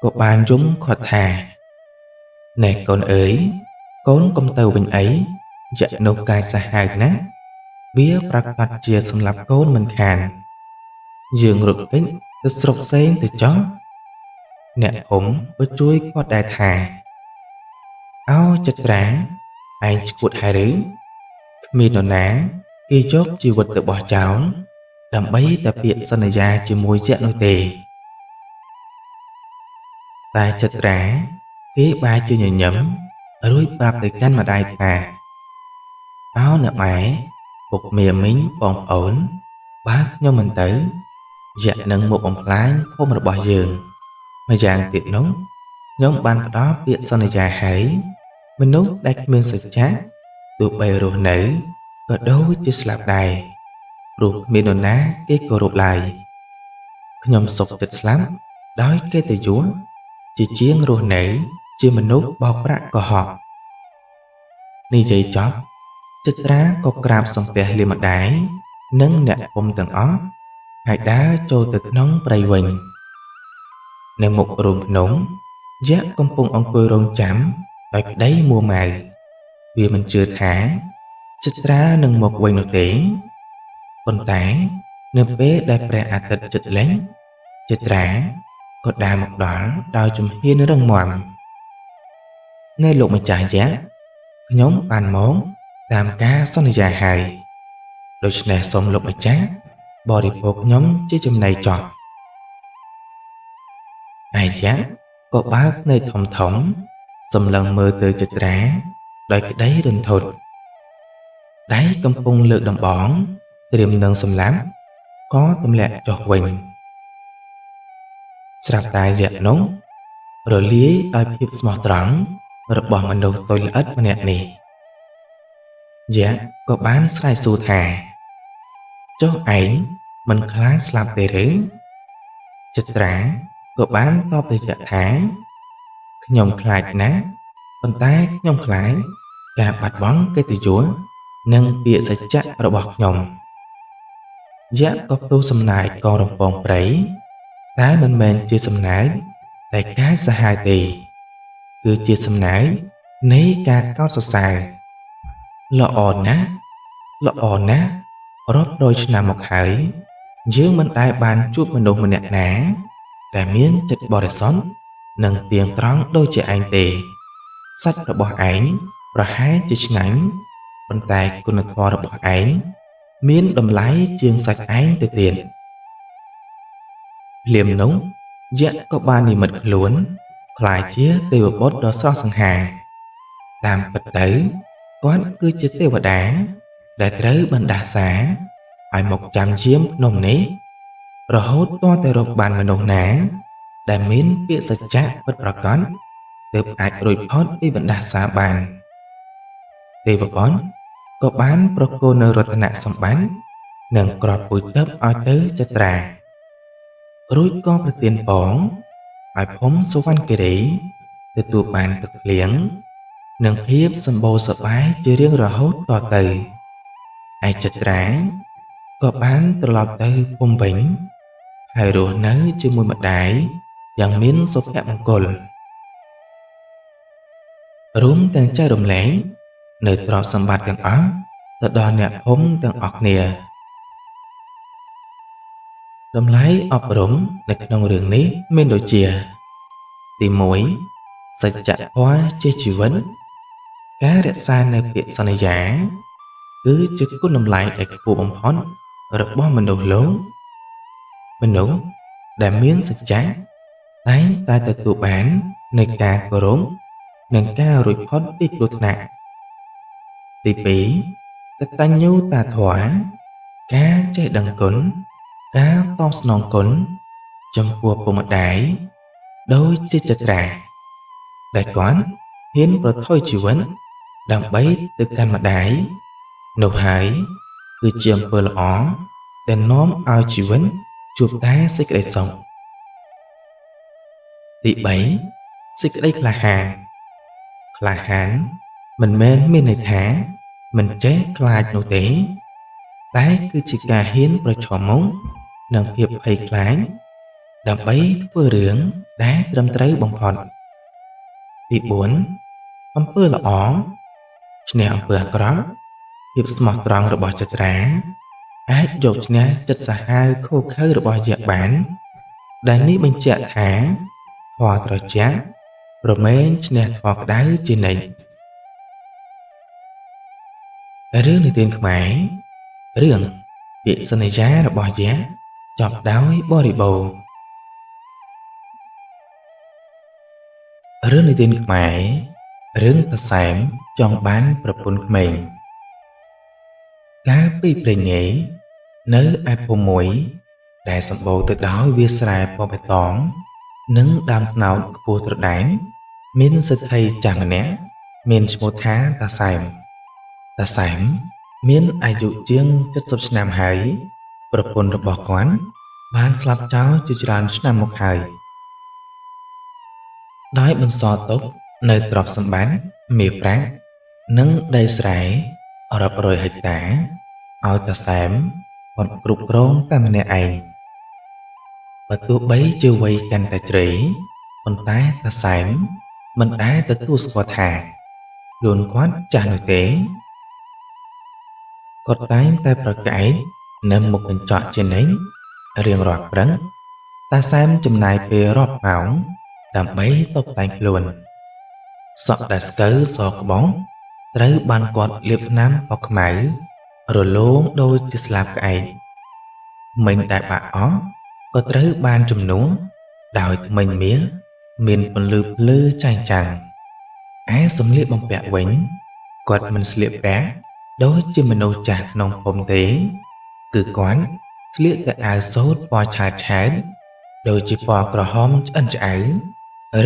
ក៏បានយំគាត់ថាណែកូនអើយកូនកុំទៅវិញអីយក្សនោះកាយសាហាវណាស់វាប្រកាសជាសម្លាប់កូនមិនខានយើងរត់គេចទៅស្រុកផ្សេងទៅចោះអ្នកអ៊ំក៏ជួយគាត់ដែរថាអោចិត្រាឯងឈួតហើយឬគ្មាននរណាគេយកជីវិតទៅបោះចោលដើម្បីតែពាក្យសន្យាជាមួយយក្សនោះទេតែចិត្រាគេបែរជាញញឹមរួចប្រាប់ទៅកាន់ម្ដាយថាអោអ្នកម៉ែពុកមាមីងបងប្អូនបើខ្ញុំមិនទៅយក្សនឹងមកបំផ្លាញភូមិរបស់យើងម្យ៉ាងទៀតនោះខ្ញុំបានផ្ដល់ពាក្យសន្យាហើយមនុស្សដែលគ្មានសច្ចៈទោះបីរស់នៅក៏ដូចជាស្លាប់ដែរព្រោះគ្មាននរណាគេគោរពឡើយខ្ញុំសុខចិត្តស្លាប់ដោយកិត្តិយសជាជាងរស់នៅជាមនុស្សបោកប្រាក់កុហកនិយាយចប់ចិត្រាក៏ក្រាបសំពះលាម្ដាយនិងអ្នកភូមិទាំងអស់ហើយដើរចូលទៅក្នុងព្រៃវិញនៅមុខរូងភ្នំយក្សកំពុងអង្គុយរងចាំដោយក្តីមួម៉ៅវាមិនជឿថាចិត្រានឹងមកវិញនោះទេប៉ុន្តែនៅពេលដែលព្រះអាទិត្យជិតលិចចិត្រាក៏ដើរមកដល់ដោយជំហានរឹងមាំណែលោកម្ចាស់យក្សខ្ញុំបានមកតាមការសន្យាហើយដូច្នេះសូមលោកម្ចាស់បរិភោគខ្ញុំជាចំណីចោះឯយក្សក៏បើកភ្នែកធំធំសម្លឹងមើលទៅចិត្រាដោយក្តីរន្ធត់ដៃកំពុងលើកដំបងត្រៀមនឹងសម្លាប់ក៏ទម្លាក់ចុះវិញស្រាប់តែយក្សនោះរលាយដោយភាពស្មោះត្រង់របស់មនុស្សតូចល្អិតម្នាក់នេះយក្សក៏បានស្រែកសួរថាចុះឯងមិនខ្លាចស្លាប់ទេឬចិត្រាក៏បានតបទៅយក្សថាខ្ញុំខ្លាចណាស់ប៉ុន្តែខ្ញុំខ្លាចការបាត់បង់កិត្តិយសនិងពាក្យសច្ចៈរបស់ខ្ញុំយក្សក៏ផ្ទុះសំណាយកងរំពងព្រៃតែមិនមែនជាសំណាយតែកាយសាហាវទេគឺជាសំណាយនៃការកោតសរសើរល្អណាស់ល្អណាស់រាប់រយឆ្នាំមកហើយយើងមិនដែលបានជួបមនុស្សម្នាក់ណាដែលមានចិត្តបរិសុទ្ធនិងទៀងត្រង់ដូចជាឯងទេសាច់របស់ឯងប្រហែលជាឆ្ងាញ់ប៉ុន្តែគុណធម៌របស់ឯងមានតម្លៃជាងសាច់ឯងទៅទៀតភ្លាមនោះយក្សក៏បាននិមិត្តខ្លួនក្លាយជាទេវបុត្រដ៏ស្រស់សង្ហាតាមពិតទៅគាត់គឺជាទេវតាដែលត្រូវបណ្ដាសាឲ្យមកចាំយាមភ្នំនេះរហូតទាល់តែរកបានមនុស្សណាដែលមានពាក្យសច្ចៈពិតប្រាកដទើបអាចរួចផុតពីបណ្ដាសាបានទេវបុត្រក៏បានប្រគល់នៅរតនសម្បត្តិនិងក្របពូជទឹកឲ្យទៅចិត្រារួចក៏ប្រទានពរឲ្យភូមិសុវណ្ណគិរីទទួលបានទឹកភ្លៀងនិងភាពសម្បូរសប្បាយជារៀងរហូតតទៅឯចិត្រាក៏បានត្រឡប់ទៅភូមិវិញហើយរស់នៅជាមួយម្ដាយយ៉ាងមានសុភមង្គលរួមទាំងចែករំលែកនៅទ្រព្យសម្បត្តិទាំងអស់ទៅដល់អ្នកភូមិទាំងអស់គ្នាតម្លៃអប់រំនៅក្នុងរឿងនេះមានដូចជាទី1សច្ចធម៌ជាជីវិតការរក្សានៅពាក្យសន្យាគឺជាគុណតម្លៃដែលខ្ពស់បំផុតរបស់មនុស្សលោកមនុស្សដែលមានសច្ចៈតែងតែទទួលបាននៃការគោរពនិងការរួចផុតពីគ្រោះថ្នាក់ទី2កតញ្ញូតាធម៌ការចេះដឹងគុណការតបស្នងគុណចំពោះពុកម្ដាយដូចជាចិត្រាដែលគាត់ហ៊ានប្រថុយជីវិតដើម្បីទៅកាន់ម្ដាយនោះហើយគឺជាអំពើល្អដែលនាំឲ្យជីវិតជួបតែសេចក្តីសុខទី3សេចក្តីក្លាហានក្លាហានមិនមែនមានន័យថាមិនចេះខ្លាចនោះទេតែគឺជាការហ៊ានប្រឈមមុខនឹងភាពភ័យខ្លាច ដើម្បីធ្វើរឿងដែលត្រឹមត្រូវបំផុតទី4អំពើល្អឈ្នះអំពើអាក្រក់ភាពស្មោះត្រង់របស់ចិត្រាអាចយកឈ្នះចិត្តសាហាវឃោរឃៅរបស់យក្សបានដែលនេះបញ្ជាក់ថាធម៌ត្រជាក់ប្រមែងឈ្នះធម៌ក្តៅជានិច្ចរឿងនិទានខ្មែររឿងពាក្យសន្យារបស់យក្សចប់ដោយបរិបូរណ៍រឿងនិទានខ្មែររឿងតាសែមចង់បានប្រពន្ធក្មេងកាលពីព្រេងនាយនៅឯភូមិមួយដែលសម្បូរទៅដោយវាលស្រែពណ៌បៃតងនិងដើមត្នោតខ្ពស់ត្រដែនមានសេដ្ឋីចាស់ម្នាក់មានឈ្មោះថាតាសែមតាសែមមានអាយុជាង70ឆ្នាំហើយប្រពន្ធរបស់គាត់បានស្លាប់ចោលជាច្រើនឆ្នាំមកហើយដោយបន្សល់ទុកនៅទ្រព្យសម្បត្តិមាសប្រាក់និងដីស្រែរាប់រយហិកតាឲ្យតាសែមគាត់គ្រប់គ្រងតែម្នាក់ឯងបើទោះបីជាវ័យកាន់តែជ្រៃប៉ុន្តែតាសែមមិនដែលទទួលស្គាល់ថាខ្លួនគាត់ចាស់នោះទេគាត់តែងតែប្រកែកនៅមុខកញ្ចក់ជានិច្ចរៀងរាល់ព្រឹកតាសែមចំណាយពេលរាប់ម៉ោងដើម្បីតុបតែងខ្លួនសក់ដែលស្កូវសក្បុងត្រូវបានគាត់លាបថ្នាំពណ៌ខ្មៅរលោងដូចជាស្លាបក្អែកមិញដែលបាក់អស់ក៏ត្រូវបានជំនួសដោយធ្មេញមាសមានពន្លឺភ្លឺចែងចាំងឯសម្លៀកបំពាក់វិញគាត់មិនស្លៀកពាក់ដូចជាមនុស្សចាស់ក្នុងភូមិទេគឺគាត់ស្លៀកតែអាវសូត្រពណ៌ឆើតឆើតដូចជាពណ៌ក្រហមឆ្អិនឆ្អៅ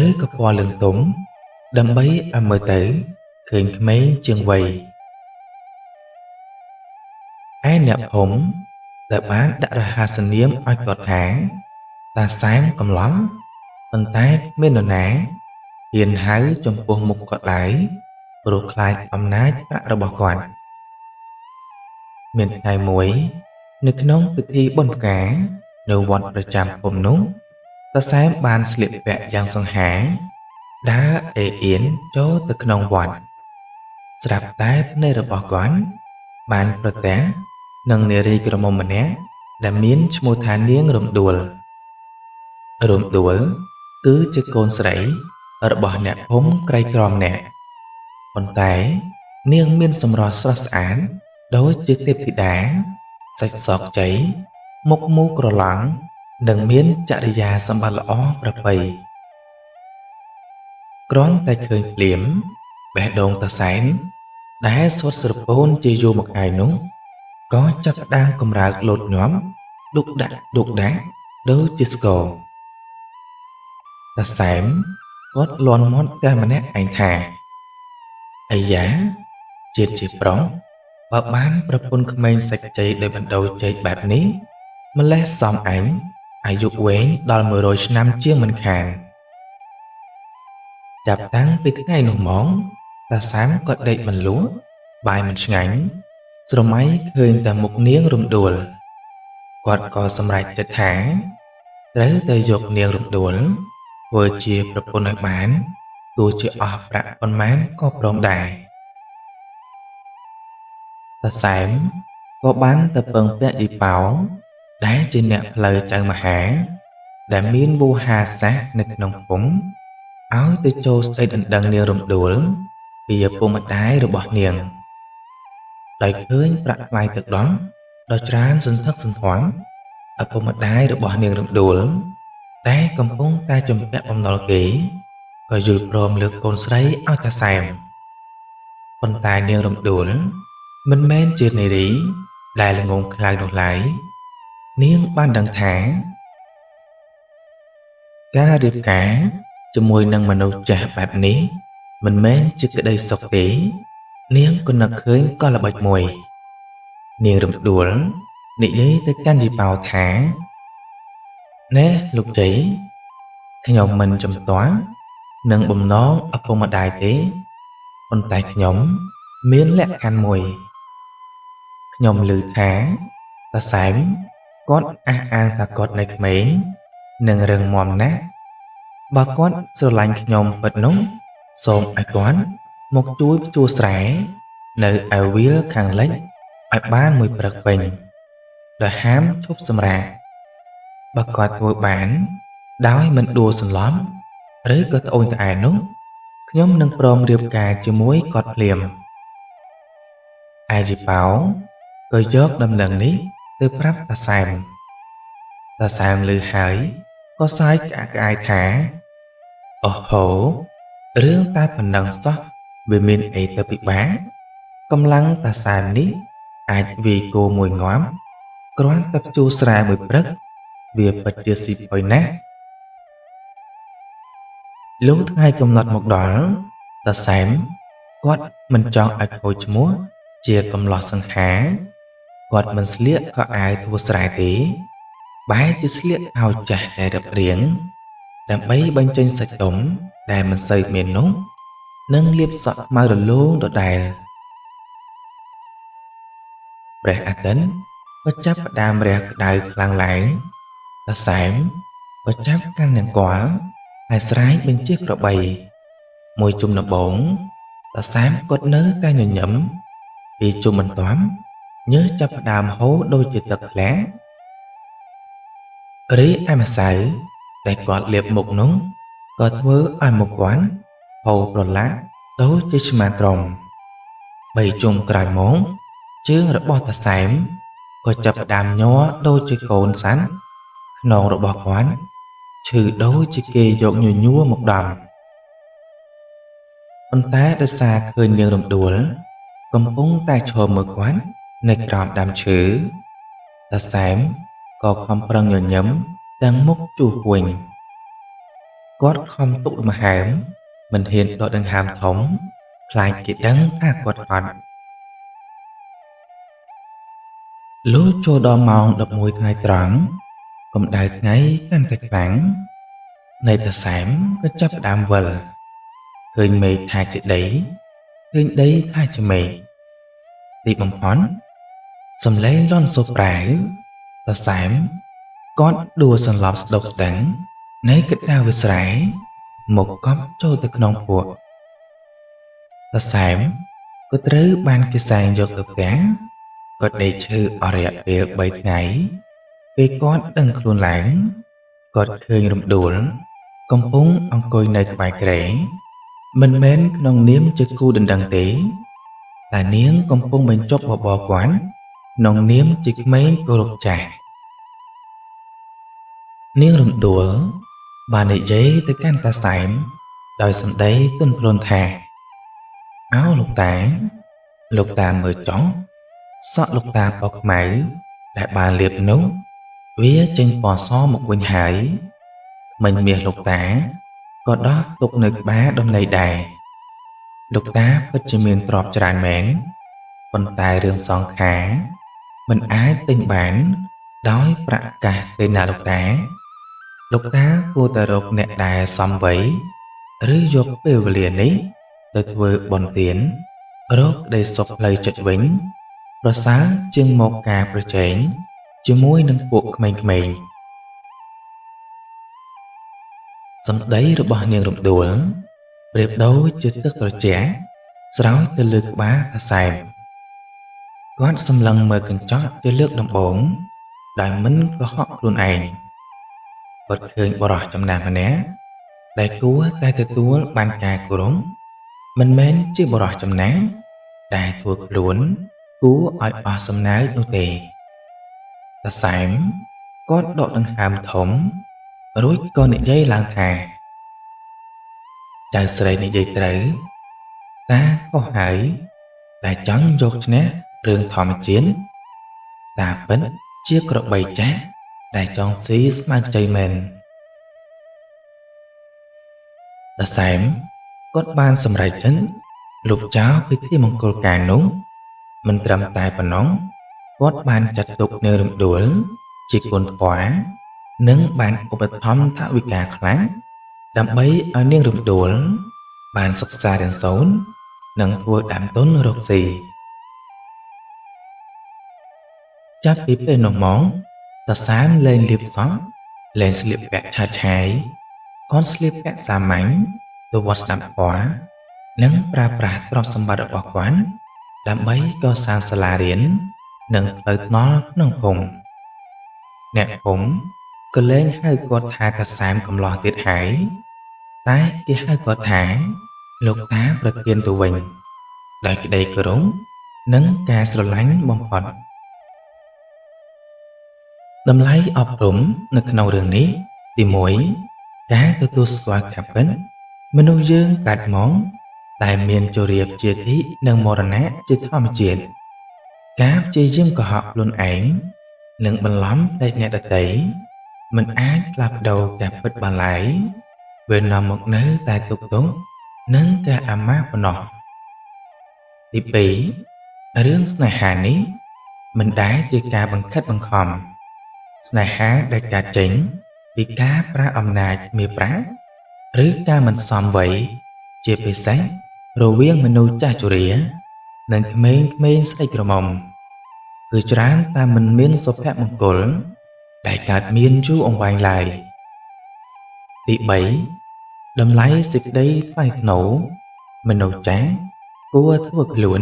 ឬក៏ពណ៌លឿងទុំដើម្បីឲ្យមើលទៅឃើញក្មេងជាងវ័យឯអ្នកភូមិដែលបានដាក់រហស្សនាមឲ្យគាត់ថាតាសែមកំឡោះប៉ុន្តែគ្មាននរណាហ៊ានហៅចំពោះមុខគាត់ឡើយព្រោះខ្លាចអំណាចប្រាក់របស់គាត់មានថ្ងៃមួយនៅក្នុងពិធីបុណ្យផ្កានៅវត្តប្រចាំភូមិនោះតាសែមបានស្លៀកពាក់យ៉ាងសង្ហាដើរអេអៀនចូលទៅក្នុងវត្តស្រាប់តែភ្នែករបស់គាត់បានប្រទះនឹងនារីក្រមុំម្នាក់ដែលមានឈ្មោះថានាងរំដួលរំដួលគឺជាកូនស្រីរបស់អ្នកភូមិក្រីក្រម្នាក់ប៉ុន្តែនាងមានសម្រស់ស្រស់ស្អាតដូចជាទេពធីតាសាច់សកចីមុខមូលក្រឡង់និងមានចរិយាសម្បត្តិល្អប្រពៃគ្រាន់តែឃើញភ្លាមបេះដូងតាសែនដែលស្វិតស្រពោនជាយូរមកហើយនោះក៏ចាប់ផ្ដើមកម្រើកលោតញាំឌុកដាក់ឌុកដាក់ដូចជាស្គរតាសែមគាត់លាន់មាត់តែម្នាក់ឯងថាអាយ៉ាជាតិជាប្រុសបើបានប្រពន្ធក្មេងសាច់ជ័យដោយបណ្ដោយជែកបែបនេះម្លេះសំអញអាយុវែងដល់100ឆ្នាំជាងមិនខានចាប់តាំងពីថ្ងៃនោះមកតាសែមក៏ដេកមិនលក់បាយមិនឆ្ងាញ់ស្រមៃឃើញតែមុខនាងរំដួលគាត់ក៏សម្រេចចិត្តថាត្រូវតែយកនាងរំដួលធ្វើជាប្រពន្ធឲ្យបានទោះជាអស់ប្រាក់ប៉ុន្មានក៏ព្រមដែរតាសែមក៏បានទៅពឹងពាក់យីប៉ោដែលជាអ្នកផ្លូវចៅមហាដែលមានវោហាសាស្ត្រនៅក្នុងភូមិឲ្យទៅចូលស្ដីដណ្ដឹងនាងរំដួលពីឪពុកម្ដាយរបស់នាងដោយឃើញប្រាក់ថ្លៃទឹកដោះដ៏ច្រើនសន្ធឹកសន្ធាប់ឪពុកម្ដាយរបស់នាងរំដួលដែលកំពុងតែជំពាក់បំណុលគេក៏យល់ព្រមលើកកូនស្រីឲ្យតាសែមប៉ុន្តែនាងរំដួលមិនមែនជានារីដែលល្ងងខ្លៅនោះឡើយនាងបានដឹងថាការរៀបការជាមួយនឹងមនុស្សចាស់បែបនេះមិនមែនជាក្តីសុខទេនាងក៏នឹកឃើញកលល្បិចមួយនាងរំដួលនិយាយទៅកាន់យីប៉ោថាណែលោកជ័យខ្ញុំមិនជំទាស់នឹងបំណងឪពុកម្ដាយទេប៉ុន្តែខ្ញុំមានលក្ខខណ្ឌមួយខ្ញុំឮថាតាសែមគាត់អះអាងថាគាត់នៅក្មេង និងរឹងមាំណាស់បើគាត់ស្រឡាញ់ខ្ញុំពិតនោះសូមឲ្យគាត់មកជួយភ្ជួរស្រែនៅឯវាលខាងលិចឲ្យបានមួយព្រឹកពេញដោយហាមឈប់សម្រាកបើគាត់ធ្វើបានដោយមិនដួលសន្លប់ឬក៏ត្អូញត្អែនោះខ្ញុំនឹងព្រមរៀបការជាមួយគាត់ភ្លាមឯជីប៉ោក៏យកដំណឹងនេះទៅប្រាប់តាសែមតាសែមឮហើយក៏សើចក្អាកក្អាយថាអូហូរឿងតែប៉ុណ្ណឹងសោះវាមានអីទៅពិបាកកម្លាំងតាសែមនេះអាចវាយគោមួយងាំគ្រាន់តែភ្ជួរស្រែមួយព្រឹកវាពិតជាស៊ីផុយណាស់លុះថ្ងៃកំណត់មកដល់តាសែមគាត់មិនចង់ឲ្យខូចឈ្មោះជាកំឡោះសង្ហាគាត់មិនស្លៀកខោអាវធ្វើស្រែទេបែរជាស្លៀកខោចាស់ដែលរឹបរាងដើម្បីបញ្ចេញសាច់ដុំដែលមិនសូវមាននោះនិងលាបសក់ខ្មៅរលោងដដែលព្រះអាទិត្យក៏ចាប់ផ្ដើមរះក្តៅខ្លាំងឡើងតាសែមក៏ចាប់កាន់នង្គ័លហើយស្រែកបញ្ជាក្របីមួយជុំដំបូងតាសែមគាត់នៅតែញញឹមពីជុំបន្ទាប់ញើសចាប់ផ្ដើមហូរដូចជាទឹកធ្លាក់រីឯម្សៅដែលគាត់លាបមុខនោះក៏ធ្វើឲ្យមុខគាត់ហូរប្រឡាក់ដូចជាឆ្មាក្រុមបីជុំក្រោយមកជើងរបស់តាសែមក៏ចាប់ផ្ដើមញ័រដូចជាកូនសัตว์ខ្នងរបស់គាត់ឈឺដូចជាគេយកញញួរមកដំប៉ុន្តែដោយសារឃើញនាងរំដួលកំពុងតែឈរមើលគាត់នៅក្រោមដើមឈើតាសែមក៏ខំប្រឹងញញឹមទាំងមុខជួសវិញគាត់ខំទុកលំហើមមិនហ៊ានដកដង្ហើមធំខ្លាចគេដឹងថាគាត់ហត់លុះចូលដល់ម៉ោង11ថ្ងៃត្រង់កម្ដៅថ្ងៃកាន់តែខ្លាំងនៃតាសែមក៏ចាប់ផ្ដើមវិលឃើញមេឃថាជាដីឃើញដីថាជាមេឃទីបំផុតសំឡេងលន់សូប្រាវតាសែមគាត់ដួលសន្លប់ស្ដុកស្ដឹងនៅកណ្ដាលវាស្រែមកកប់ចូលទៅក្នុងភក់តាសែមក៏ត្រូវបានគេសែងយកទៅផ្ទះគាត់ដេកឈឺអស់រយៈពេល3ថ្ងៃពេលគាត់ដឹងខ្លួនឡើងគាត់ឃើញរំដួលកំពុងអង្គុយនៅក្បែរគ្រែមិនមែនក្នុងនាមជាគូដណ្ដឹងទេតែនាងកំពុងបញ្ចុកបបរគាត់ក្នុងនាមជាក្មេងគោរពចាស់នាងរំដួលបាននិយាយទៅកាន់តាសែមដោយសម្ដីទន់ភ្លន់ថាអោលោកតាលោកតាមើលចង់សក់លោកតាពណ៌ខ្មៅដែលបានលាបនោះវាចេញពណ៌សមកវិញហើយមិញមាសលោកតាក៏ដោះទុកនៅក្បាលដំណេកដែរលោកតាពិតជាមានទ្រព្យច្រើនមែនប៉ុន្តែរឿងសង្ខារមិនអាចទិញបានដោយប្រាក់កាសទេណាលោកតាលោកតាគួរតែរកអ្នកដែលសមវ័យឬយកពេលវេលានេះទៅធ្វើបុណ្យទានរកក្តីសុខផ្លូវចិត្តវិញប្រសើរជាងមកការប្រជែងជាមួយនឹងពួកក្មេងៗសម្ដីរបស់នាងរំដួលប្រៀបដូចជាទឹកត្រជាក់ស្រោចទៅលើក្បាលតាសែមគាត់សម្លឹងមើលកញ្ចក់ជាលើកដំបូងដោយមិនកុហកខ្លួនឯងគាត់ឃើញបុរសចំណាស់ម្នាក់ដែលគួរតែទទួលបានការគោរពមិនមែនជាបុរសចំណាស់ដែលធ្វើខ្លួនគួរឲ្យអស់សំណើចនោះទេតាសែមគាត់ដកដង្ហើមធំរួចក៏និយាយឡើងថាចៅស្រីនិយាយត្រូវតាខុសហើយដែលចង់យកឈ្នះរឿងធម្មជាតិតាពិតជាក្របីចាស់ដែលចង់ស៊ីស្មៅខ្ចីមែនតាសែមគាត់បានសម្រេចចិត្តលុបចោលពិធីមង្គលការនោះមិនត្រឹមតែប៉ុណ្ណោះគាត់បានចាត់ទុកនាងរំដួលជាគុណធម៌និងបានឧបត្ថម្ភថវិកាខ្លះដើម្បីឲ្យនាងរំដួលបានសិក្សារៀនសូត្រនិងធ្វើដើមទុនរកស៊ីចាប់ពីពេលនោះមកតាសែមលែងលាបសក់ លែងស្លៀកពាក់ឆើតឆាយគាត់ស្លៀកពាក់សាមញ្ញទៅវត្តស្ដាប់ធម៌និងប្រើប្រាស់ទ្រព្យសម្បត្តិរបស់គាត់ដើម្បីកសាងសាលារៀននិងផ្លូវថ្នល់ក្នុងភូមិអ្នកភូមិក៏លែងហៅគាត់ថាតាសែមកំលោះទៀតហើយតែគេហៅគាត់ថាលោកតាប្រធានទៅវិញដោយក្តីគោរពនិងការស្រឡាញ់បំផុតតម្លៃអប់រំនៅក្នុងរឿងនេះទី1ការទទួលស្គាល់ការពិតមនុស្សយើងកើតមកតែមានជរាព្យាធិនិងមរណៈជាធម្មជាតិការព្យាយាមកុហកខ្លួនឯងនិងបន្លំភ្នែកអ្នកដទៃមិនអាចផ្លាស់ប្ដូរការពិតបានឡើយវានាំមកនៅតែទុក្ខទោសនិងការអាម៉ាស់ប៉ុណ្ណោះទី2រឿងស្នេហានេះមិនដែលជាការបង្ខិតបង្ខំស្នេហាដែលកើតចេញពីការប្រើអំណាចមាប្រាក់ឬការមិនសមវ័យជាពិសេសរវាងមនុស្សចាស់ជរានិងក្មេងៗស្រីក្រមុំគឺច្រើនតែមិនមានសុភមង្គលដែលកើតមានយូរអង្វែងឡើយទី3តម្លៃសេចក្តីថ្លៃថ្នូរមនុស្សចាស់គួរធ្វើខ្លួន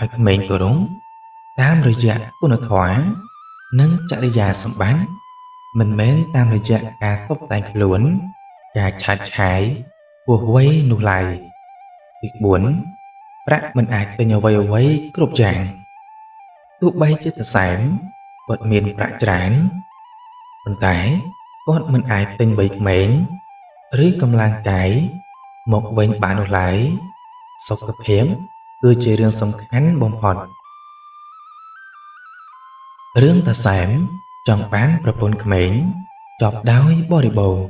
ឲ្យក្មេងគោរពតាមរយៈគុណធម៌និងចរិយាសម្បត្តិមិនមែនតាមរយៈការតុបតែងខ្លួនការឆាតឆាយហួសវ័យនោះឡើយទី4ប្រាក់មិនអាចទិញអ្វីៗគ្រប់យ៉ាងទោះបីជាតាសែមគាត់មានប្រាក់ច្រើនប៉ុន្តែគាត់មិនអាចទិញវ័យក្មេងឬកម្លាំងកាយមកវិញបាននោះឡើយសុខភាពគឺជារឿងសំខាន់បំផុតរឿងតាសែមចង់បានប្រពន្ធក្មេងចប់ដោយបរិបូរណ៍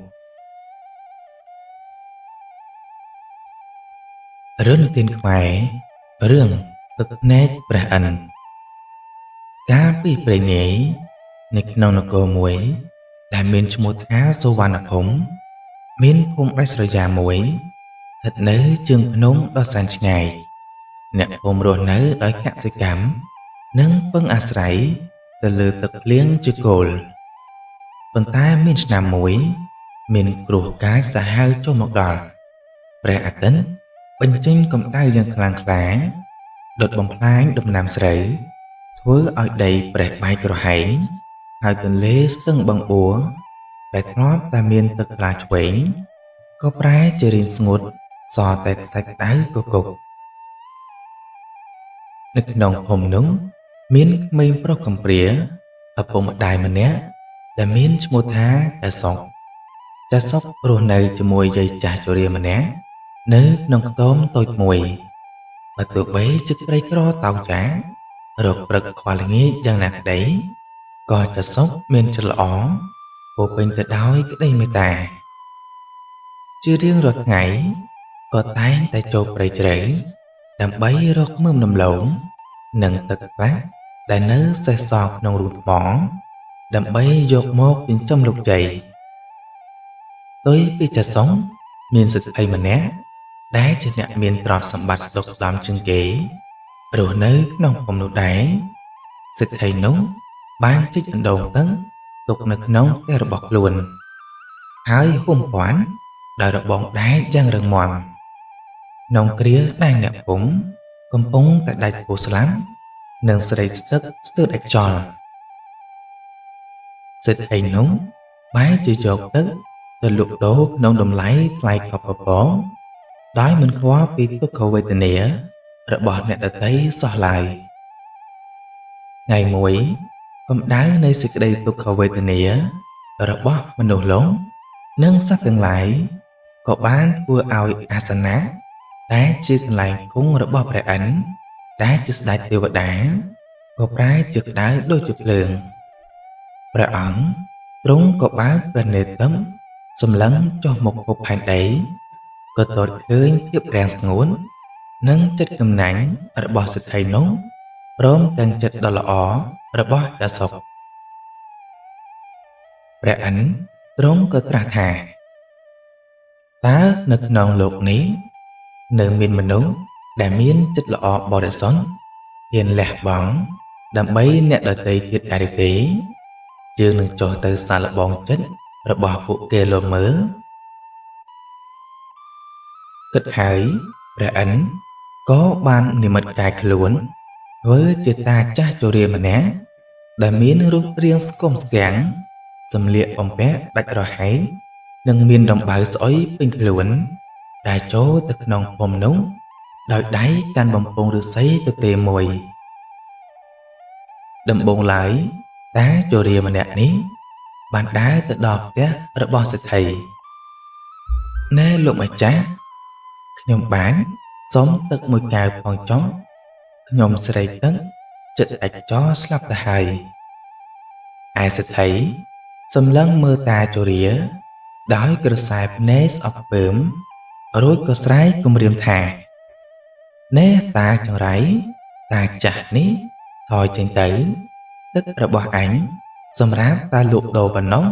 រឿងនិទានខ្មែររឿងទឹកភ្នែកព្រះឥន្ទកាលពីព្រេងនាយនៅក្នុងនគរមួយដែលមានឈ្មោះថាសុវណ្ណភូមិមានភូមិដាច់ស្រយាលមួយស្ថិតនៅជើងភ្នំដ៏សែនឆ្ងាយអ្នកភូមិរស់នៅដោយកសិកម្មនិងពឹងអាស្រ័យទៅលើទឹកភ្លៀងជាគោលប៉ុន្តែមានឆ្នាំមួយមានគ្រោះកាចសាហាវចូលមកដល់ព្រះអាទិត្យបញ្ចេញកម្ដៅយ៉ាងខ្លាំងក្លាដុតបំផ្លាញដំណាំស្រូវធ្វើឲ្យដីប្រេះបែកក្រហែងហើយទន្លេស្ទឹងបឹងបួរដែលធ្លាប់តែមានទឹកថ្លាឆ្វេងក៏ប្រែជារីងស្ងួតសល់តែខ្សាច់ក្តៅកគុកនៅក្នុងភូមិនោះមានក្មេងប្រុសកំព្រាឪពុកម្ដាយម្នាក់ដែលមានឈ្មោះថាតាសុកតាសុករស់នៅជាមួយយាយចាស់ជរាម្នាក់នៅក្នុងខ្ទមតូចមួយបើទោះបីជាក្រីក្រតោកចារកព្រឹកខ្វល់ល្ងាចយ៉ាងណាក្តីក៏តាសុកមានចិត្តល្អពោពេញទៅដោយក្តីមេត្តាជារៀងរាល់ថ្ងៃក៏តែងតែចូលព្រៃជ្រៅដើម្បីរកមើមដំឡូងនិងទឹកខ្លះដែលនៅសេសសល់ក្នុងរូងថ្មដើម្បីយកមកចិញ្ចឹមលោកជ័យផ្ទុយពីតាសុងមានសេដ្ឋីម្នាក់ដែលជាអ្នកមានទ្រព្យសម្បត្តិស្ដុកស្ដំជាងគេរស់នៅក្នុងភូមិនោះដែរសេដ្ឋីនោះបានជីកអណ្ដូងទឹកទុកនៅក្នុងផ្ទះរបស់ខ្លួនហើយហ៊ុំព័ន្ធដោយរបងដែកយ៉ាងរឹងមាំក្នុងគ្រាដែលអ្នកភូមិកំពុងតែដាច់ពោះស្លាប់និងស្រេកស្ទឹកស្ទើរដាច់ខ្យល់សេដ្ឋីនោះបែរជាយកទឹកទៅលក់ដូរក្នុងតម្លៃថ្លៃកប់ពពងដោយមិនខ្វល់ពីទុក្ខវេទនារបស់អ្នកដទៃសោះឡើយថ្ងៃមួយកម្ដៅនៃសេចក្តីទុក្ខវេទនារបស់មនុស្សលោកនិងសត្វទាំងឡាយក៏បានធ្វើឲ្យអាសនៈដែលជាកន្លែងគង់របស់ព្រះឥន្ទដែលជាស្ដេចទេវតាក៏ប្រែជាក្តៅដូចជាភ្លើងព្រះអង្គទ្រង់ក៏បើកព្រះនេត្រសម្លឹងចុះមកភពផែនដីក៏ទតឃើញភាពរាំងស្ងួននិងចិត្តកំណាញ់របស់សេដ្ឋីនោះព្រមទាំងចិត្តដ៏ល្អរបស់តាសុកព្រះឥន្ទទ្រង់ក៏ត្រាស់ថាតើនៅក្នុងលោកនេះនៅមានមនុស្សដែលមានចិត្តល្អបរិសុទ្ធហ៊ានលះបង់ដើម្បីអ្នកដទៃទៀតដែរទេយើងនឹងចុះទៅសាកល្បងចិត្ត របស់ពួកគេលមើលគិតហើយព្រះឥន្ទក៏បាននិមិត្តកាយខ្លួនធ្វើជាតាចាស់ជរាម្នាក់ដែលមានរូបរាងស្គមស្គាំងសម្លៀកបំពាក់ដាច់រហែកនិងមានដំបៅស្អុយពេញខ្លួនដែលចូលទៅក្នុងភូមិនោះដោយដៃកាន់បំពង់ឫស្សីទទេមួយដំបូងឡើយតាជរាម្នាក់នេះបានដើរទៅដល់ផ្ទះរបស់សេដ្ឋីណែលោកម្ចាស់ខ្ញុំបានសុំទឹកមួយកែវផងចុះខ្ញុំស្រេកទឹកចិត្តដាច់ចោលស្លាប់ទៅហើយឯសេដ្ឋីសម្លឹងមើលតាជរាដោយក្រសែភ្នែកស្អប់ពើមរួចក៏ស្រែកគំរាមថាណែតាចង្រៃតាចាស់នេះថយចេញទៅទឹករបស់អញសម្រាប់តែលក់ដូរប៉ុណ្ណោះ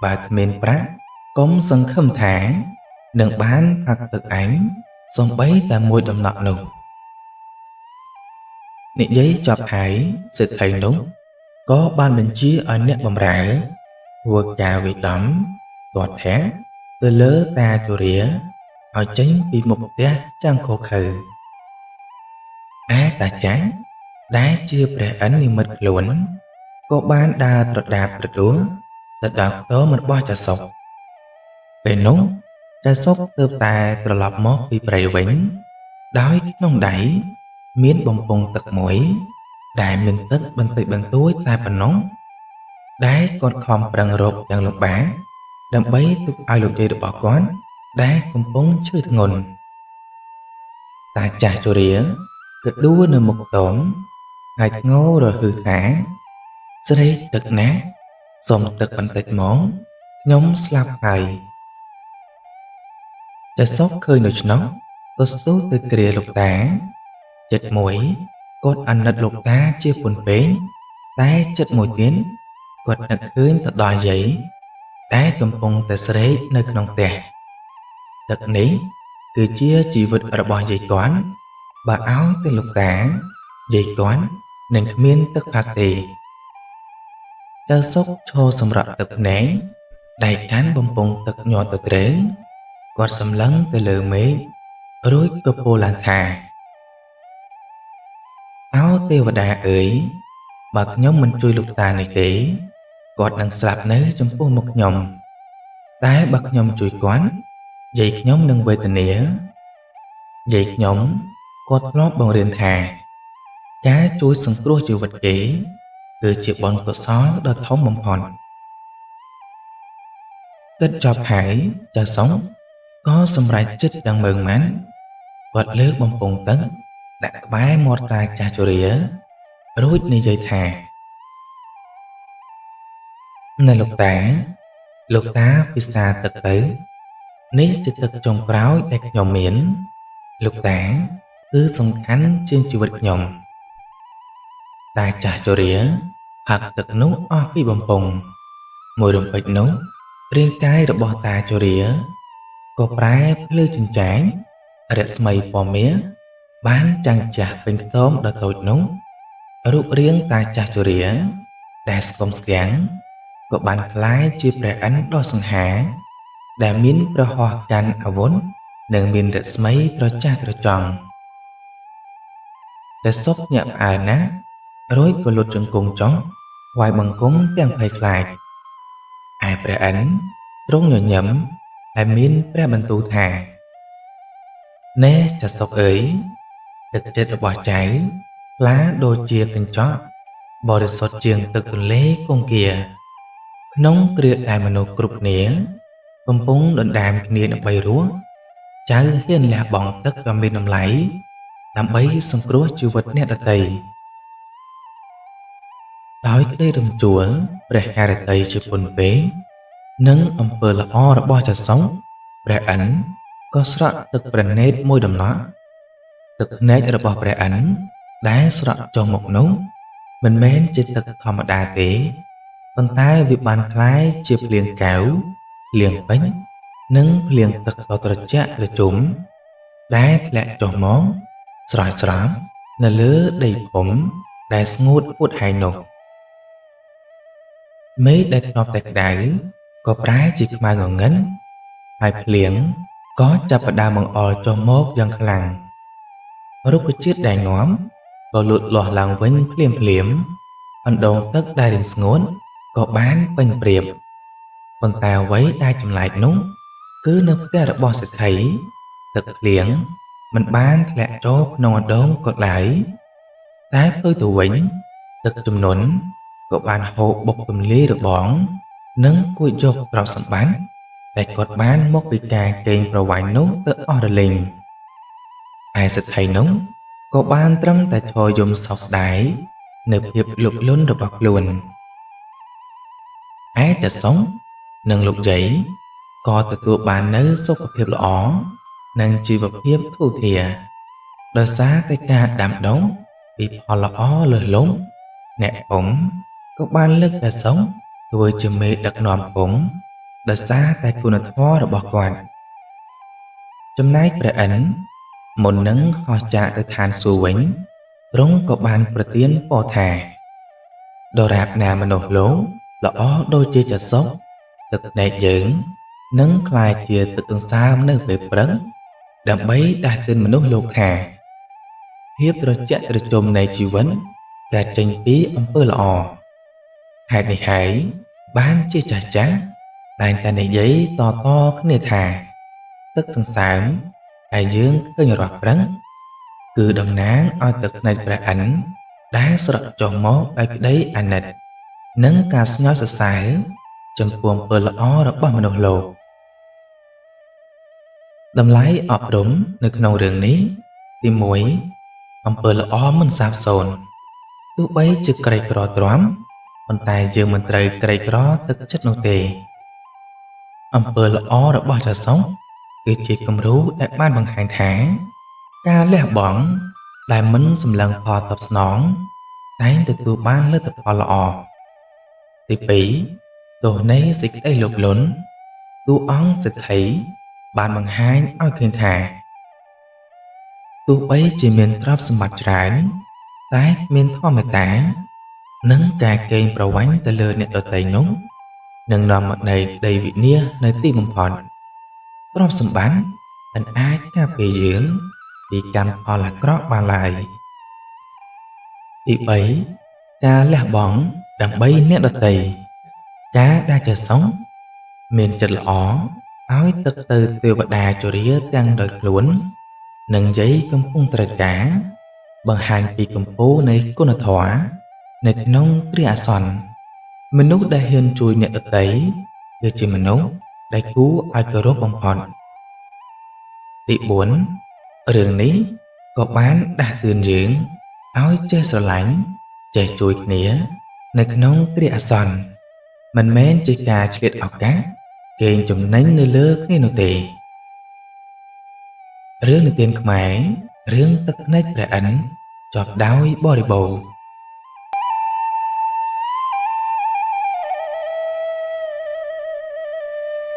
បើគ្មានប្រាក់កុំសង្ឃឹមថានឹងបានផឹកទឹកអញសំបីតែមួយដំណក់នោះនិយាយចប់ហើយសេដ្ឋីនោះក៏បានបញ្ជាឲ្យអ្នកបម្រើធ្វើការវិដំទាត់ធាក់ទៅលើតាជរាឲ្យចេញពីមុខផ្ទះចាំងខូខើឯតាចាស់ដែលជាព្រះឥន្ទនិមិត្តខ្លួនក៏បានដើរត្រដាបត្រដួលទៅដល់ខ្ទមរបស់ចៅសុកពេលនោះចៅសុកទើបតែត្រឡប់មកពីព្រៃវិញដោយក្នុងដៃមានបំពង់ទឹកមួយដែលមានទឹកបន្តិចបន្តួចតែប៉ុណ្ណោះដែលគាត់ខំប្រឹងរកយ៉ាងលំបាកដើម្បីទុកឲ្យលោកយាយរបស់គាត់ដែលកំពុងឈឺធ្ងន់តាចាស់ជរាគឺដួលនៅមុខខ្ទមហើយធ្ងោរហឺថាស្រីទឹកណាស់សុំទឹកបន្តិចមកខ្ញុំស្លាប់ហើយចៅសុកឃើញដូច្នោះក៏ស្ទុះទៅគ្រាលោកតាចិត្តមួយគាត់អាណិតលោកតាជាពន់ពេកតែចិត្តមួយទៀតគាត់នឹកឃើញទៅដល់យាយតែកំពុងតែស្រែកនៅក្នុងផ្ទះទឹកនេះគឺជាជីវិតរបស់យាយគាត់បើឲ្យទៅលោកតាយាយគាត់នឹងគ្មានទឹកផឹកទេចៅសុកឈរសម្រាប់ទឹកភ្នែកដៃកាន់បំពង់ទឹកញ័រទៅត្រេងគាត់សម្លឹងទៅលើមេឃរួចក៏ពោលឡើងថាអោទេវតាអើយបើខ្ញុំមិនជួយលោកតានេះទេគាត់នឹងស្លាប់នៅចំពោះមុខខ្ញុំតែបើខ្ញុំជួយគាត់យាយខ្ញុំនឹងវេទនាយាយខ្ញុំគាត់ធ្លាប់បង្រៀនថាការជួយសង្គ្រោះជីវិតគេគឺជាបុណ្យកុសលដ៏ធំបំផុតគិតចប់ហើយចៅសុងក៏សម្រេចចិត្តយ៉ាងម៉ឺងម៉ាត់គាត់លើកបំពង់ទឹកដាក់ក្បែរមាត់តាចាស់ជរារួចនិយាយថាណែលោកតាលោកតាពិសាទឹកទៅនេះជាទឹកចុងក្រោយដែលខ្ញុំមានលោកតាគឺសំខាន់ជាងជីវិតខ្ញុំតាចាស់ជរាផឹកទឹកនោះអស់ពីបំពង់មួយរំពេចនោះរាងកាយរបស់តាជរាក៏ប្រែភ្លឺចិញ្ចែងរស្មីពណ៌មាសបានចាំងចាស់ពេញខ្ទមដ៏តូចនោះរូបរាងតាចាស់ជរាដែលស្គមស្គាំងក៏បានក្លាយជាព្រះឥន្ទដ៏សង្ហាដែលមានប្រហោះកាន់អាវុធនិងមានរស្មីត្រចះត្រចង់តែសុកញាក់ផ្អើលណាស់រួចក៏លុតជង្គង់ចុះថ្វាយបង្គំទាំងភ័យខ្លាចឯព្រះឥន្ទទ្រង់ញញឹមហើយមានព្រះបន្ទូលថាណែចៅសុកអើយទឹកចិត្តរបស់ចៅថ្លាដូចជាកញ្ចក់បរិសុទ្ធជាងទឹកទន្លេគង្គាក្នុងគ្រាដែលមនុស្សគ្រប់គ្នាកំពុងដណ្ដើមគ្នាដើម្បីរស់ចៅហ៊ានលះបង់ទឹកដ៏មានតម្លៃដើម្បីសង្គ្រោះជីវិតអ្នកដទៃដោយក្តីរំជួលព្រះហឫទ័យជាពន់ពេកនិងអំពើល្អរបស់ចៅសុងព្រះឥន្ទក៏ស្រក់ទឹកព្រះនេត្រមួយដំណក់ទឹកភ្នែករបស់ព្រះឥន្ទដែលស្រក់ចុះមកនោះមិនមែនជាទឹកធម្មតាទេប៉ុន្តែវាបានក្លាយជាភ្លៀងកែវភ្លៀងពេជ្រនិងភ្លៀងទឹកដ៏ត្រជាក់ត្រជុំដែលធ្លាក់ចុះមកស្រោចស្រពនៅលើដីភូមិដែលស្ងួតហួតហែងនោះមេឃដែលធ្លាប់តែក្តៅ ក៏ប្រែជាខ្មៅងងឹតហើយភ្លៀងក៏ចាប់ផ្ដើមបង្អុរចុះមកយ៉ាងខ្លាំងរុក្ខជាតិដែលងាំក៏លូតលាស់ឡើងវិញភ្លាមភ្លាមអណ្ដូងទឹកដែលរីងស្ងួតក៏បានពេញព្រាបប៉ុន្តែអ្វីដែលចម្លែកនោះគឺនៅផ្ទះរបស់សេដ្ឋីទឹកភ្លៀងមិនបានធ្លាក់ចូលក្នុងអណ្ដូងក៏ឡើយតែផ្ទុយទៅវិញទឹកជំនន់ក៏បានហូរបុកទម្លាយរបងនិងគួចយកទ្រព្យសម្បត្តិដែលគាត់បានមកពីការកេងប្រវ័ញ្ចនោះទៅអស់រលីងឯសេដ្ឋីនោះក៏បានត្រឹមតែឈរយំសោកស្ដាយនៅភាពលោភលន់របស់ខ្លួនឯតាសុងនិងលោកយាយក៏ទទួលបាននូវសុខភាពល្អនិងជីវភាពធូរធារដោយសារតែការដាំដុះពីផលល្អលើសលប់អ្នកភូមិក៏បានលើកតាសុងធ្វើជាមេដឹកនាំភូមិដោយសារតែគុណធម៌របស់គាត់ចំណែកព្រះឥន្ទមុននឹងហោះចាកទៅឋានសួគ៌វិញទ្រង់ក៏បានប្រទានពរថាដរាបណាមនុស្សលោកល្អដូចជាចសុកទឹកភ្នែកយើងនឹងក្លាយជាទឹកទន្សើមនៅពេលព្រឹកដើម្បីដាស់តឿនមនុស្សលោកថាភាពត្រជាក់ត្រជុំនៃជីវិតកើតចេញពីអំពើល្អហេតុនេះហើយបានជាចាស់ចាស់តែងតែនិយាយតៗគ្នាថាទឹកសន្សើមដែលយើងឃើញរាស់ព្រឹងគឺតំណាងឲ្យទឹកភ្នែកព្រះឥន្ទដែលស្រក់ចុះមកដោយក្តីអាណិតនិងការស្ងើចសរសើរចំពោះអំពើល្អរបស់មនុស្សលោកតម្លៃអប់រំនៅក្នុងរឿងនេះទី1អំពើល្អមិនសាបសូន្យទោះបីជាក្រីក្រទ្រាំប៉ុន្តែយើងមិនត្រូវក្រីក្រទឹកចិត្តនោះទេអំពើល្អរបស់ចៅសុងគឺជាគំរូដែលបានបង្ហាញថាការលះបង់ដែលមិនសម្លឹងផលតបស្នងតែងទទួលបានលទ្ធផលល្អទី2ទោសនៃសេចក្តីលោភលន់តួអង្គសេដ្ឋីបានបង្ហាញឲ្យឃើញថាទោះបីជាមានទ្រព្យសម្បត្តិច្រើនតែគ្មានធម៌មេត្តានិងការកេងប្រវ័ញ្ចទៅលើអ្នកដទៃនោះនឹងនាំមកនូវក្តីវិនាសនៅទីបំផុតទ្រព្យសម្បត្តិមិនអាចការពារយើងពីកម្មផលអាក្រក់បានឡើយទី3ការលះបង់ដើម្បីអ្នកដទៃការដែលចសុងមានចិត្តល្អឲ្យទឹកទៅទេវតាជរាទាំងដោយខ្លួននិងយាយកំពុងត្រូវការបង្ហាញពីកម្ពូលនៃគុណធម៌នៅក្នុងគ្រាអាសន្នមនុស្សដែលហ៊ានជួយអ្នកដទៃគឺជាមនុស្សដែលគួរឲ្យគោរពបំផុតទី4រឿងនេះក៏បានដាស់តឿនយើងឲ្យចេះស្រឡាញ់ចេះជួយគ្នានៅក្នុងគ្រាអាសន្នមិនមែនជាការឆ្លៀតឱកាសកេងចំណេញនៅលើគ្នានោះទេរឿងនិទានខ្មែររឿងទឹកភ្នែកព្រះឥន្ទចប់ដោយបរិបូរណ៍។